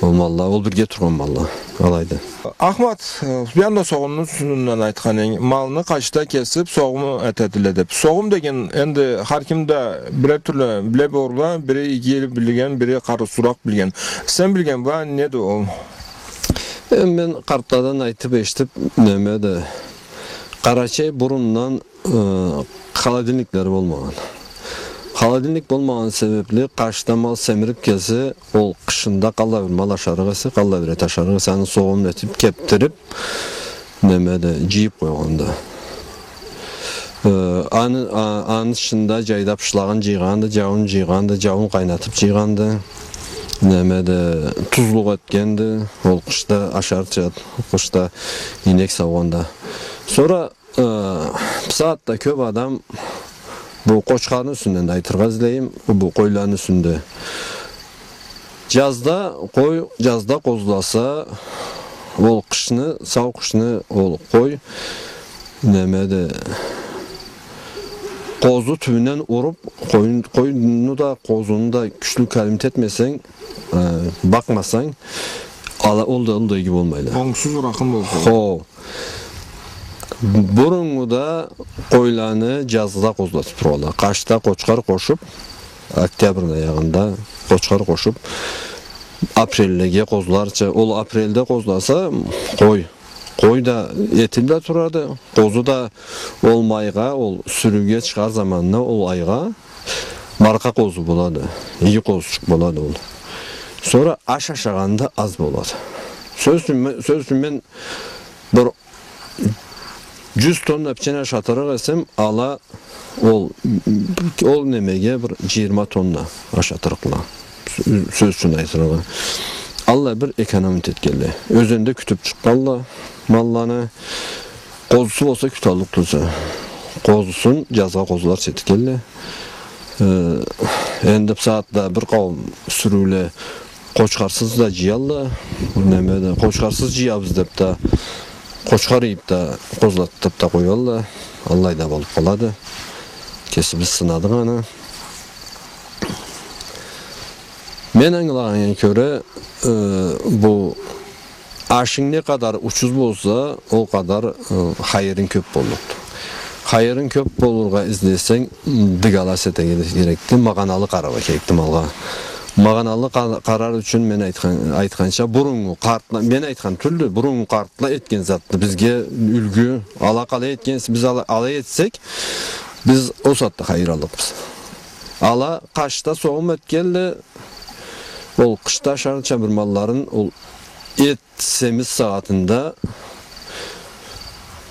Ол малла, ол бирге тургъан малла. Алайды. Ахмат, э, бир анда согъумну юсюнден айтхан эдинг, малны къачда кесип, согъум этедиле деп. Согъум деген, энди хар ким да бирер тюрлю биле болурла, бири иги билген, бири къарыусузуракъ билген. Сен билген бла, неди ол? Э, мен къартладан айтып эшитип, немеди, Къарачай бурундан, э, холодильниклери болмагъан. Холодильник болмагъан себепли, къачда мал семирип келсе, ол къышында къаллай бир мал ашарыкъ эсе, къаллай бир эт ашарыкъ эсе, аны согъумун этип, кептирип, немеди, жыйып къойгъанды. Э, аны, а-, аны тышында жайда бышлагъын жыйгъанды, жауун жыйгъанды, жауун къайнатып жыйгъанды. Немеди, тузлукъ этгенди, ол къышда ашарча, къышда ийнек саугъанда. Сора, э, бусагъатда кёп адам бу къочхарны юсюнден да айтыргъа излейме, бу къойланы юсюнде. Жазда къой, жазда къозласа, ол къышны, сау къышны ол къой, немеди, къозу тюбюнден уруп, къойну, къойну да, къозуну да кючлю кормить этмесенг, э, бакъмасанг, ала, ол да, ол да иги болмайла. Онгсуз рахым болсун. Хо. Буруннгуда къойланы жазда къозлатып тургъанла. Къачда къочхар къошуп, октябрны аягъында къочхар къошуп, апреллеге къозларча, ол апрелде къозласа, къой, къой да этин да турады, къозу да ол майгъа, ол сюрюуге чыгъар заманына ол айгъа маркъа къозу болады, иги къозучукъ болады ол. Сора аш ашагъанда аз болады. Сёз ючюн мен, сёз ючюн мен бир Джюз тонна пичен ашатырыкъ эсем, ала ол, ол немеге бир джыйырма тонна ашатырыкъла. Сё-, сёз ючюн айтырыкъ. Аллай бир экономить этгенле. Ёзенде кютюб чыкъгъанла малланы. Къозусу болса кюталлыкъ тюлсе. Къозусун джазгъа къозуларча этгенле. Э, энди бусагъатда бир къауум сюрюуле къочхарсыз да джыялла, неме да, къочхарсыз джыябыз деб да, къочхар ийиб да, къозулатыб да къоялла, аллай да болуб къалады. Кесибиз сынадыкъ аны. Мен ангылагъаннга кёре, э, бу ашынг не къадар учуз болса, ол къадар, э, хайырынг кёб боллукъду. Хайырынг кёб болургъа излесенг, м, дыгалас этерге керекди, магъаналы къараргъа керекди малгъа. Магъаналы къа-, къарар ючюн мен айтхан, айтханча, буруннгу къартла, мен айтхан тюлдю, буруннгу къартла этген затды. Бизге юлгю, ала къалай этген эсе, биз ала, алай этсек, биз ол сагъатда хайыр аллыкъбыз. Ала къышда согъум этгенле, ол къышда ашарча бир малларын, ол эт семиз сагъатында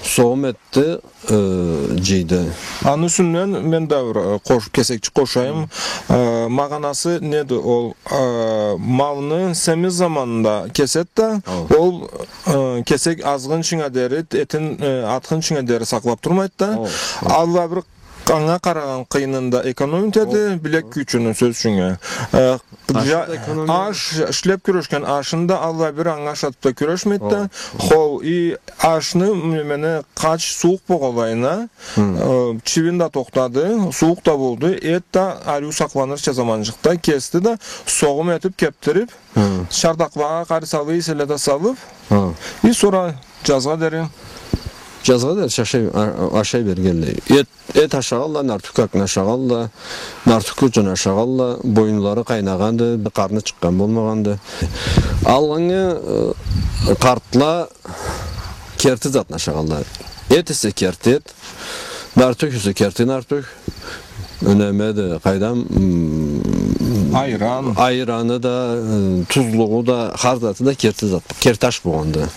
согъум этди, э, джыйды. Аны юсюнден мен да бир, э, къош-, кесекчик къошайым. Э, магъанасы неди ол? Э, малны семиз заманында кесед да, ол, э, кесек азгъынчынга дери, этин, э, атхынчынга дери сакълаб турмайды да. Аллай бир анга къарагъан къыйынын да экономить этеди, билек кючюню, сёз ючюн. Э, аш, ишлеб кюрешген ашын да аллай бир анга ашатыб да кюрешмейди да. Хо, и ашны, немени, къач сууукъ болгъанлайына, э, чибин да тохтады, сууукъ да болду, эт да ариу сакъланырча заманчыкъда кесди да, согъум этиб, кептириб, чардакълагъа къарсаллы эселе да салыб, и сора джазгъа дери. Джазгъа дери ашай, а-, ашай бергенлей. Эт Эт ашагъанла, нартюх хакны ашагъанла, нартюх ючюн ашагъанла, боюнлары къайнагъанды, къарны чыкъгъан болмагъанды. Алгъыннгы, э, къартла керти затны ашагъанла. Эт эсе керти эт, нартюх эсе керти нартюх. Немеди, къайдам, м, айран. Айраны да, э, тузлугъу да, хар заты да керти зат, керти аш болгъанды.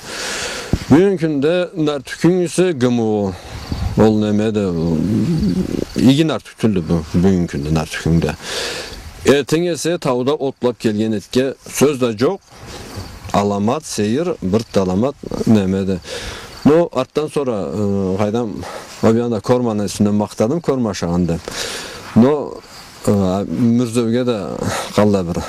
Бюгюннгю кюнде нартюхюнг эсе ГМО. Ол немеди, иги нартюх тюлдю бу, бюгюннгю кюнде нартюхюнг да. Этинг эсе тауда отлаб келген этге сёз да джокъ. Аламат, сейир, бир да аламат немеди. Но артдан сора, э, къайдам, ол бир анда корманы юсюнден махтадым, корма ашагъанды. Но, э, мюрзеуге да къаллай бир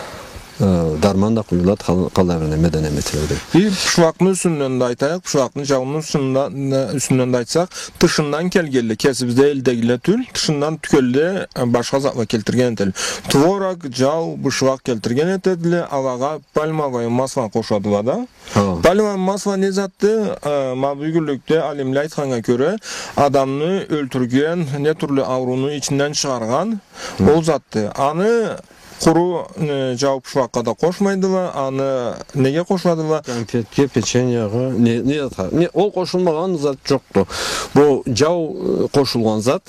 э, дарман да къуюлады, къал-, къаллай бир неме да неме этиледи. И бушуакъны юсюнден да айтайыкъ, бушуакъны, джауну юсюнде-, не, юсюнден да айтсакъ, тышындан келгенле, кесибизде элдегиле тюл, тышындан тюкелле, э, башха затла келтирген этелле. Творог, джау, бушуакъ келтирген этедиле, алагъа пальмовое масло къошадыла да. Хо. Пальмовое масло не затды? Э, ма бюгюнлюкде алимле айтханнга кёре, адамны ёлтюрген, не тюрлю аурууну ичинден чыгъаргъан, ол затды. Аны къуру, э, джау бушуакъгъа да къошмайдыла, аны неге къошадыла? Конфетге, печеньягъа, не, не затха? Не, ол къошулмагъан зат джокъду. Бу джау, э, къошулгъан зат,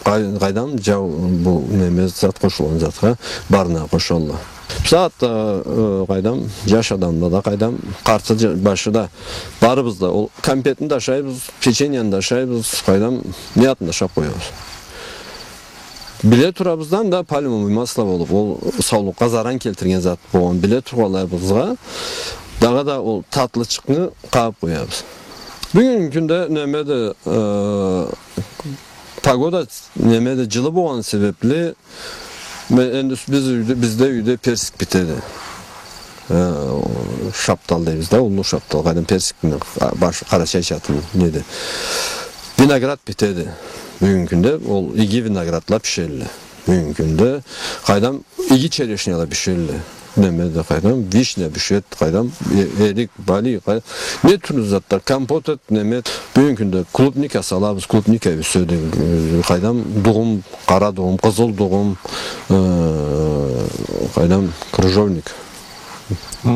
къай-, къайдам, джау, бу неме зат къошулгъан затха, барына къошалла. Бусагъатда, э, къайдам, джаш адамла да, къайдам, къарты джа-, башы да, барыбыз да, ол конфетни да ашайбыз, печеньяны да ашайбыз, къайдам, не затны да ашаб къоябыз. Биле турабыздан да пальмовый масло болуб, ол саулукъгъа заран келтирген зат болгъанын биле тургъанлайыбызгъа, дагъыда ол татлычыкъны къагъыб къоябыз. Бюгюннгю кюнде немеди, э, погода немеди, джылы болгъаны себебли, ме-, энди биз юйде, бизде юйде персик битеди. Э, шаптал дейбиз да, уллу шаптал, къайдам, персикни, а, башы, къарачайча аты неди. Виноград битеди. Бюгюннгю кюнде ол иги виноградла бишелле. Бюгюннгю кюнде, къайдам, иги черешняла бишелле. Немеди, къайдам, вишня бишед, къайдам, э-, эрик, балий, къай-, не тюрлю затла, компот эт, неме. Бюгюннгю кюнде клубника салабыз, клубника ёседи, э, къайдам, дугъум, къара дугъум, къызыл дугъум, э, къайдам, крыжовник. Хы,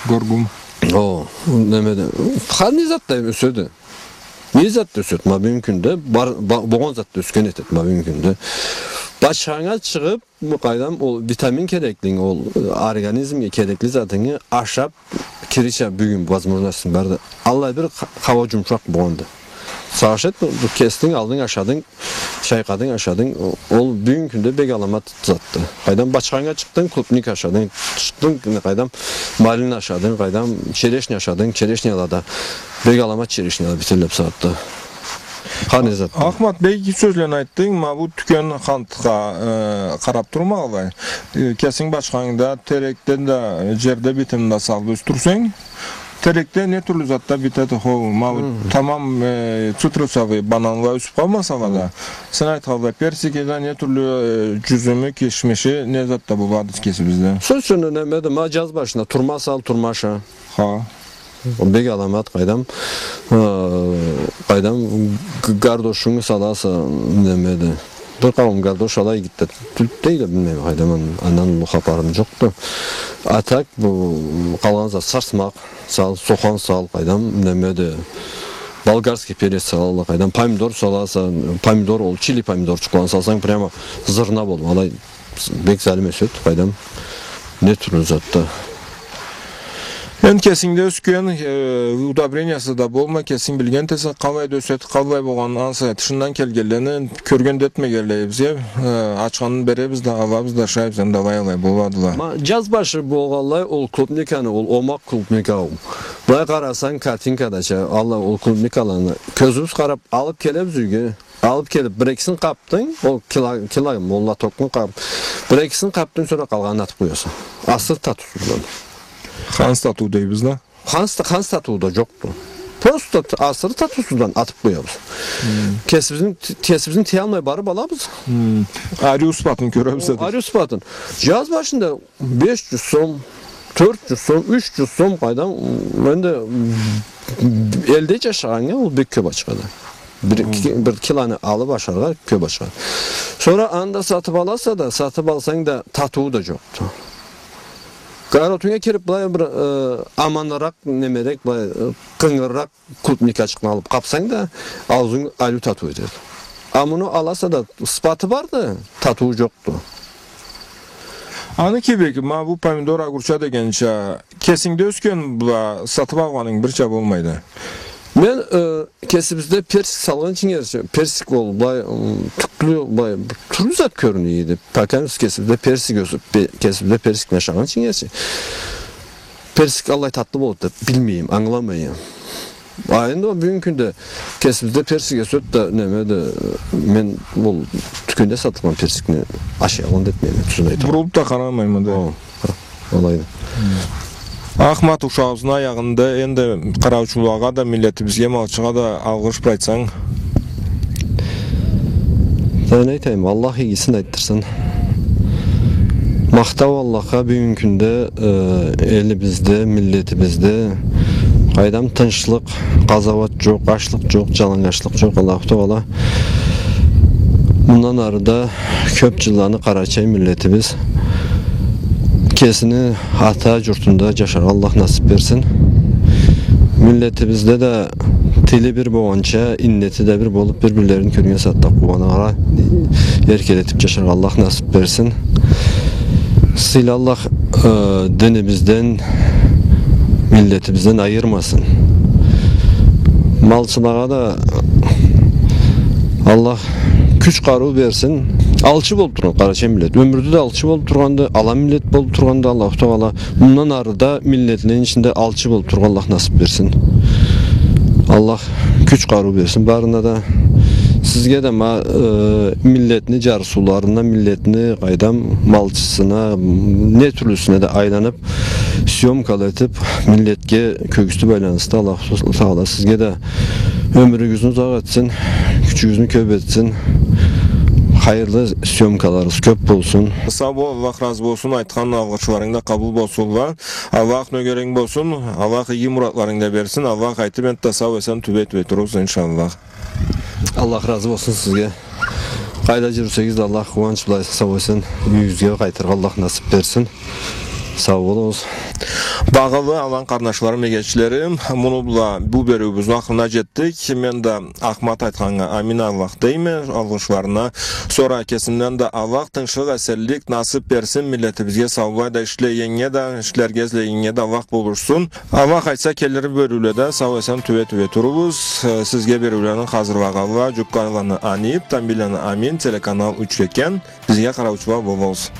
горгум. О, немеди? Хар не зат да ёседи. Не зат да ёсед, ма бюгюннгю кюнде, бар, ба-, болгъан зат да ёсген этед, ма бюгюннгю кюнде. Башханга чыгъыб, бу къайдам, ол витамин кереклинг, ол, э, организмге керекли затынгы ашаб, кирича бюгюн возможностинг барды. Аллай бир ха-, хауа джумшакъ болгъанды. Сагъыш эт, бу, бу кесдинг, алдынг, ашадынг, чайкъадынг, ашадынг, ол бюгюн кюнде бек аламат затды. Къайдам, бачханнга чыкъдынг, клубника ашадынг, чыкъдынг, къайдам, малина ашадынг, къайдам, черешня ашадынг, черешнялада бек аламат черешнялада бителле бусагъатда. Хар не затда. Ахмат бек, иги сёзлени айтдынг, ма бу тюкен хантха, э, къарап турмагъанлай. Э, кесинг бачхангда, терекде да, жерде битимде салып ёсдюрсенг, терекде не тюрлю затда битеди, хо, ма бу тамам, э, цитрусовый бананла ёсюп къалмасала да. Сен айтханлай, персики да, не тюрлю, э, жюзюмю, кишмиши, не затда болады кесибизде? Сёз ючюн, немеди, ма жаз башында турма сал, турма аша. Ха. Ол бек аламат, къайдам, э, къайдам, г-, гардошунгу саласа, немеди. Бир къауум гардош ала игитле, тюл-, дейле, билмейме, къайдам, ан-, андан уллу хапарым жокъду. А так, бу, къалгъан зат, сарсмакъ сал, сохан сал, къайдам, немеди. Болгарский перец салалла, къайдам, помидор саласа, помидор, ол чили помидорчукъланы салсанг, прямо зырна болуп, алай бек залим ёсет, къайдам. Не тюрлю затда. Энди кесингде ёсген, э, удобрениясы да болмай, кесинг билген этесе, къаллай да ёсет, къаллай болгъан, ансы тышындан келгенлени кёрген да этмегенлей бизге, э, ачханын беребиз да, алабыз да, ашайбыз, энди алай-алай боладыла. Ма, жаз башы болгъанлай, ол клубниканы, ол омакъ клубника ол. Былай къарасанг, картинкадача, алай ол клубникаланы кёзюбюз къарап алып келебиз юйге. Алып келип, бир-экисин къапдынг, ол кила-, килограмм, ол лотокну къап-, бир-экисин къапдынг, сора къалгъанын атып къояса. Асыры татыусуздан. Ханс татыу дейбиз да? Ханс та-, ханс татыу да жокъду. Просто т-, асыры татыусуздан атып къоябыз. Кесибизни, т-, кесибизни тыялмай барып алабыз. Ариу сыпатын кёребиз да. Ариу сыпатын. Жаз башында беш жюз сом, тёрт жюз сом, юч жюз сом, къайдам, энди элде жашагъаннга ол бек кёп ачхады. Бир, ки-, бир киланы алып ашаргъа кёп ачхады. Сора анда сатып аласа да, сатып алсанг да, татыуу да жокъду. Огородунга кирип, былай бир, э, аманыракъ, немерек, былай, э, къынгырыракъ клубникачыкъны алып къапсанг да, аузунг ариу татыу этеди. А муну аласа да, сыпаты барды, татыуу жокъду. Аны кибик, ма бу помидор, огурча дегенча, кесингде ёсген бла сатып алгъанынг бирча болмайды. Мен, э, кесибизде персик салгъынчынга эрчи, персик ол, былай, м, тюклю, былай, бир тюрлю зат кёрюне эди. Пока биз кесибизде персик ёсюп, пе-, кесибизде персик ашагъынчынга эрчи. Персик аллай татлы болур деп билмейме, ангыламайма. А энди ол бюгюн кюнде кесибизде персик ёсет да, неме да, мен ол тюкенде сатылгъан персикни ашайгъан да этмейме, тюзюн айтайым. Бурулуп да къарамайма да. О, алайды. Ахмат, ушагъыбызны аягъында, энди къараучулагъа да, миллетибизге, малчыгъа да алгъыш бир айтсанг. Да не айтайым, Аллах игисин айтдырсын. Махтау Аллахха, бюгюн кюнде, э, элибизде, миллетибизде къайдам тынчлыкъ, къазауат жокъ, ачлыкъ жокъ, жалангачлыкъ жокъ. Аллаху Тагъала мындан ары да кёп жылланы къарачай миллетибиз кесини ата журтунда жашаргъа Аллах насып берсин. Миллетибизде да тили бир болгъанча, иннети да бир болуп, бир-бирлерин кёрген сагъатда къууаныргъа, эркелетип жашаргъа Аллах насып берсин. Сыйлы Аллах, э, динибизден, миллетибизден айырмасын. Малчылагъа да Аллах кюч-къарыу берсин. Алчы болуп тургъан къарачай миллет. Ёмюрде да алчы болуп тургъанды, ала миллет болуп тургъанды. Аллаху Тагъала мындан ары да миллетлени ичинде алчы болуп тургъа Аллах насып берсин. Аллах кюч-къарыу берсин барына да. Сизге да ма-, э, миллетни жарсыуларына, миллетни къайдам малчысына, не тюрлюсюне да айланып, съёмкала этип, миллетге кёргюзтюп айланыргъа Аллаху Тагъала сизге да ёмюрюгюзню узакъ этсин, кючюгюзню кёп этсин. Хайырлы съёмкаларыгъыз кёп болсун. Сау бол, Аллах разы болсун, айтхан алгъышларынг да къабыл болсунла. Аллах нёгеринг болсун, Аллах иги муратларынгы да берсин. Аллах айтып энтда сау-эсен тюбей-тюбей турурбуз, иншаллах. Аллах разы болсун сизге. Къайда жюрюсегиз да Аллах къууанч бла сау-эсен юйюгюзге къайтыргъа Аллах насып берсин. Сау болугъуз. Багъалы алан къарнашларым, эгечлерим, муну бла бу бериуюбюзню ахырына джетдик. Мен да Ахмат айтханнга амин Аллах дейме, алгъышларына. Сора кесимден да Аллах тынчлыкъ, эсенлик насып берсин миллетибизге, саулай да ишлегеннге да, ишлерге излегеннге да Аллах болушсун. Аллах айтса, келир бериуледе сау-эсен тюбе-тюбе турурбуз. Э, сизге бериулени хазырлагъанла Джуккаланы Анип, Тамбийланы Амин, телеканал Учкекен. Бизге къараучула болугъуз.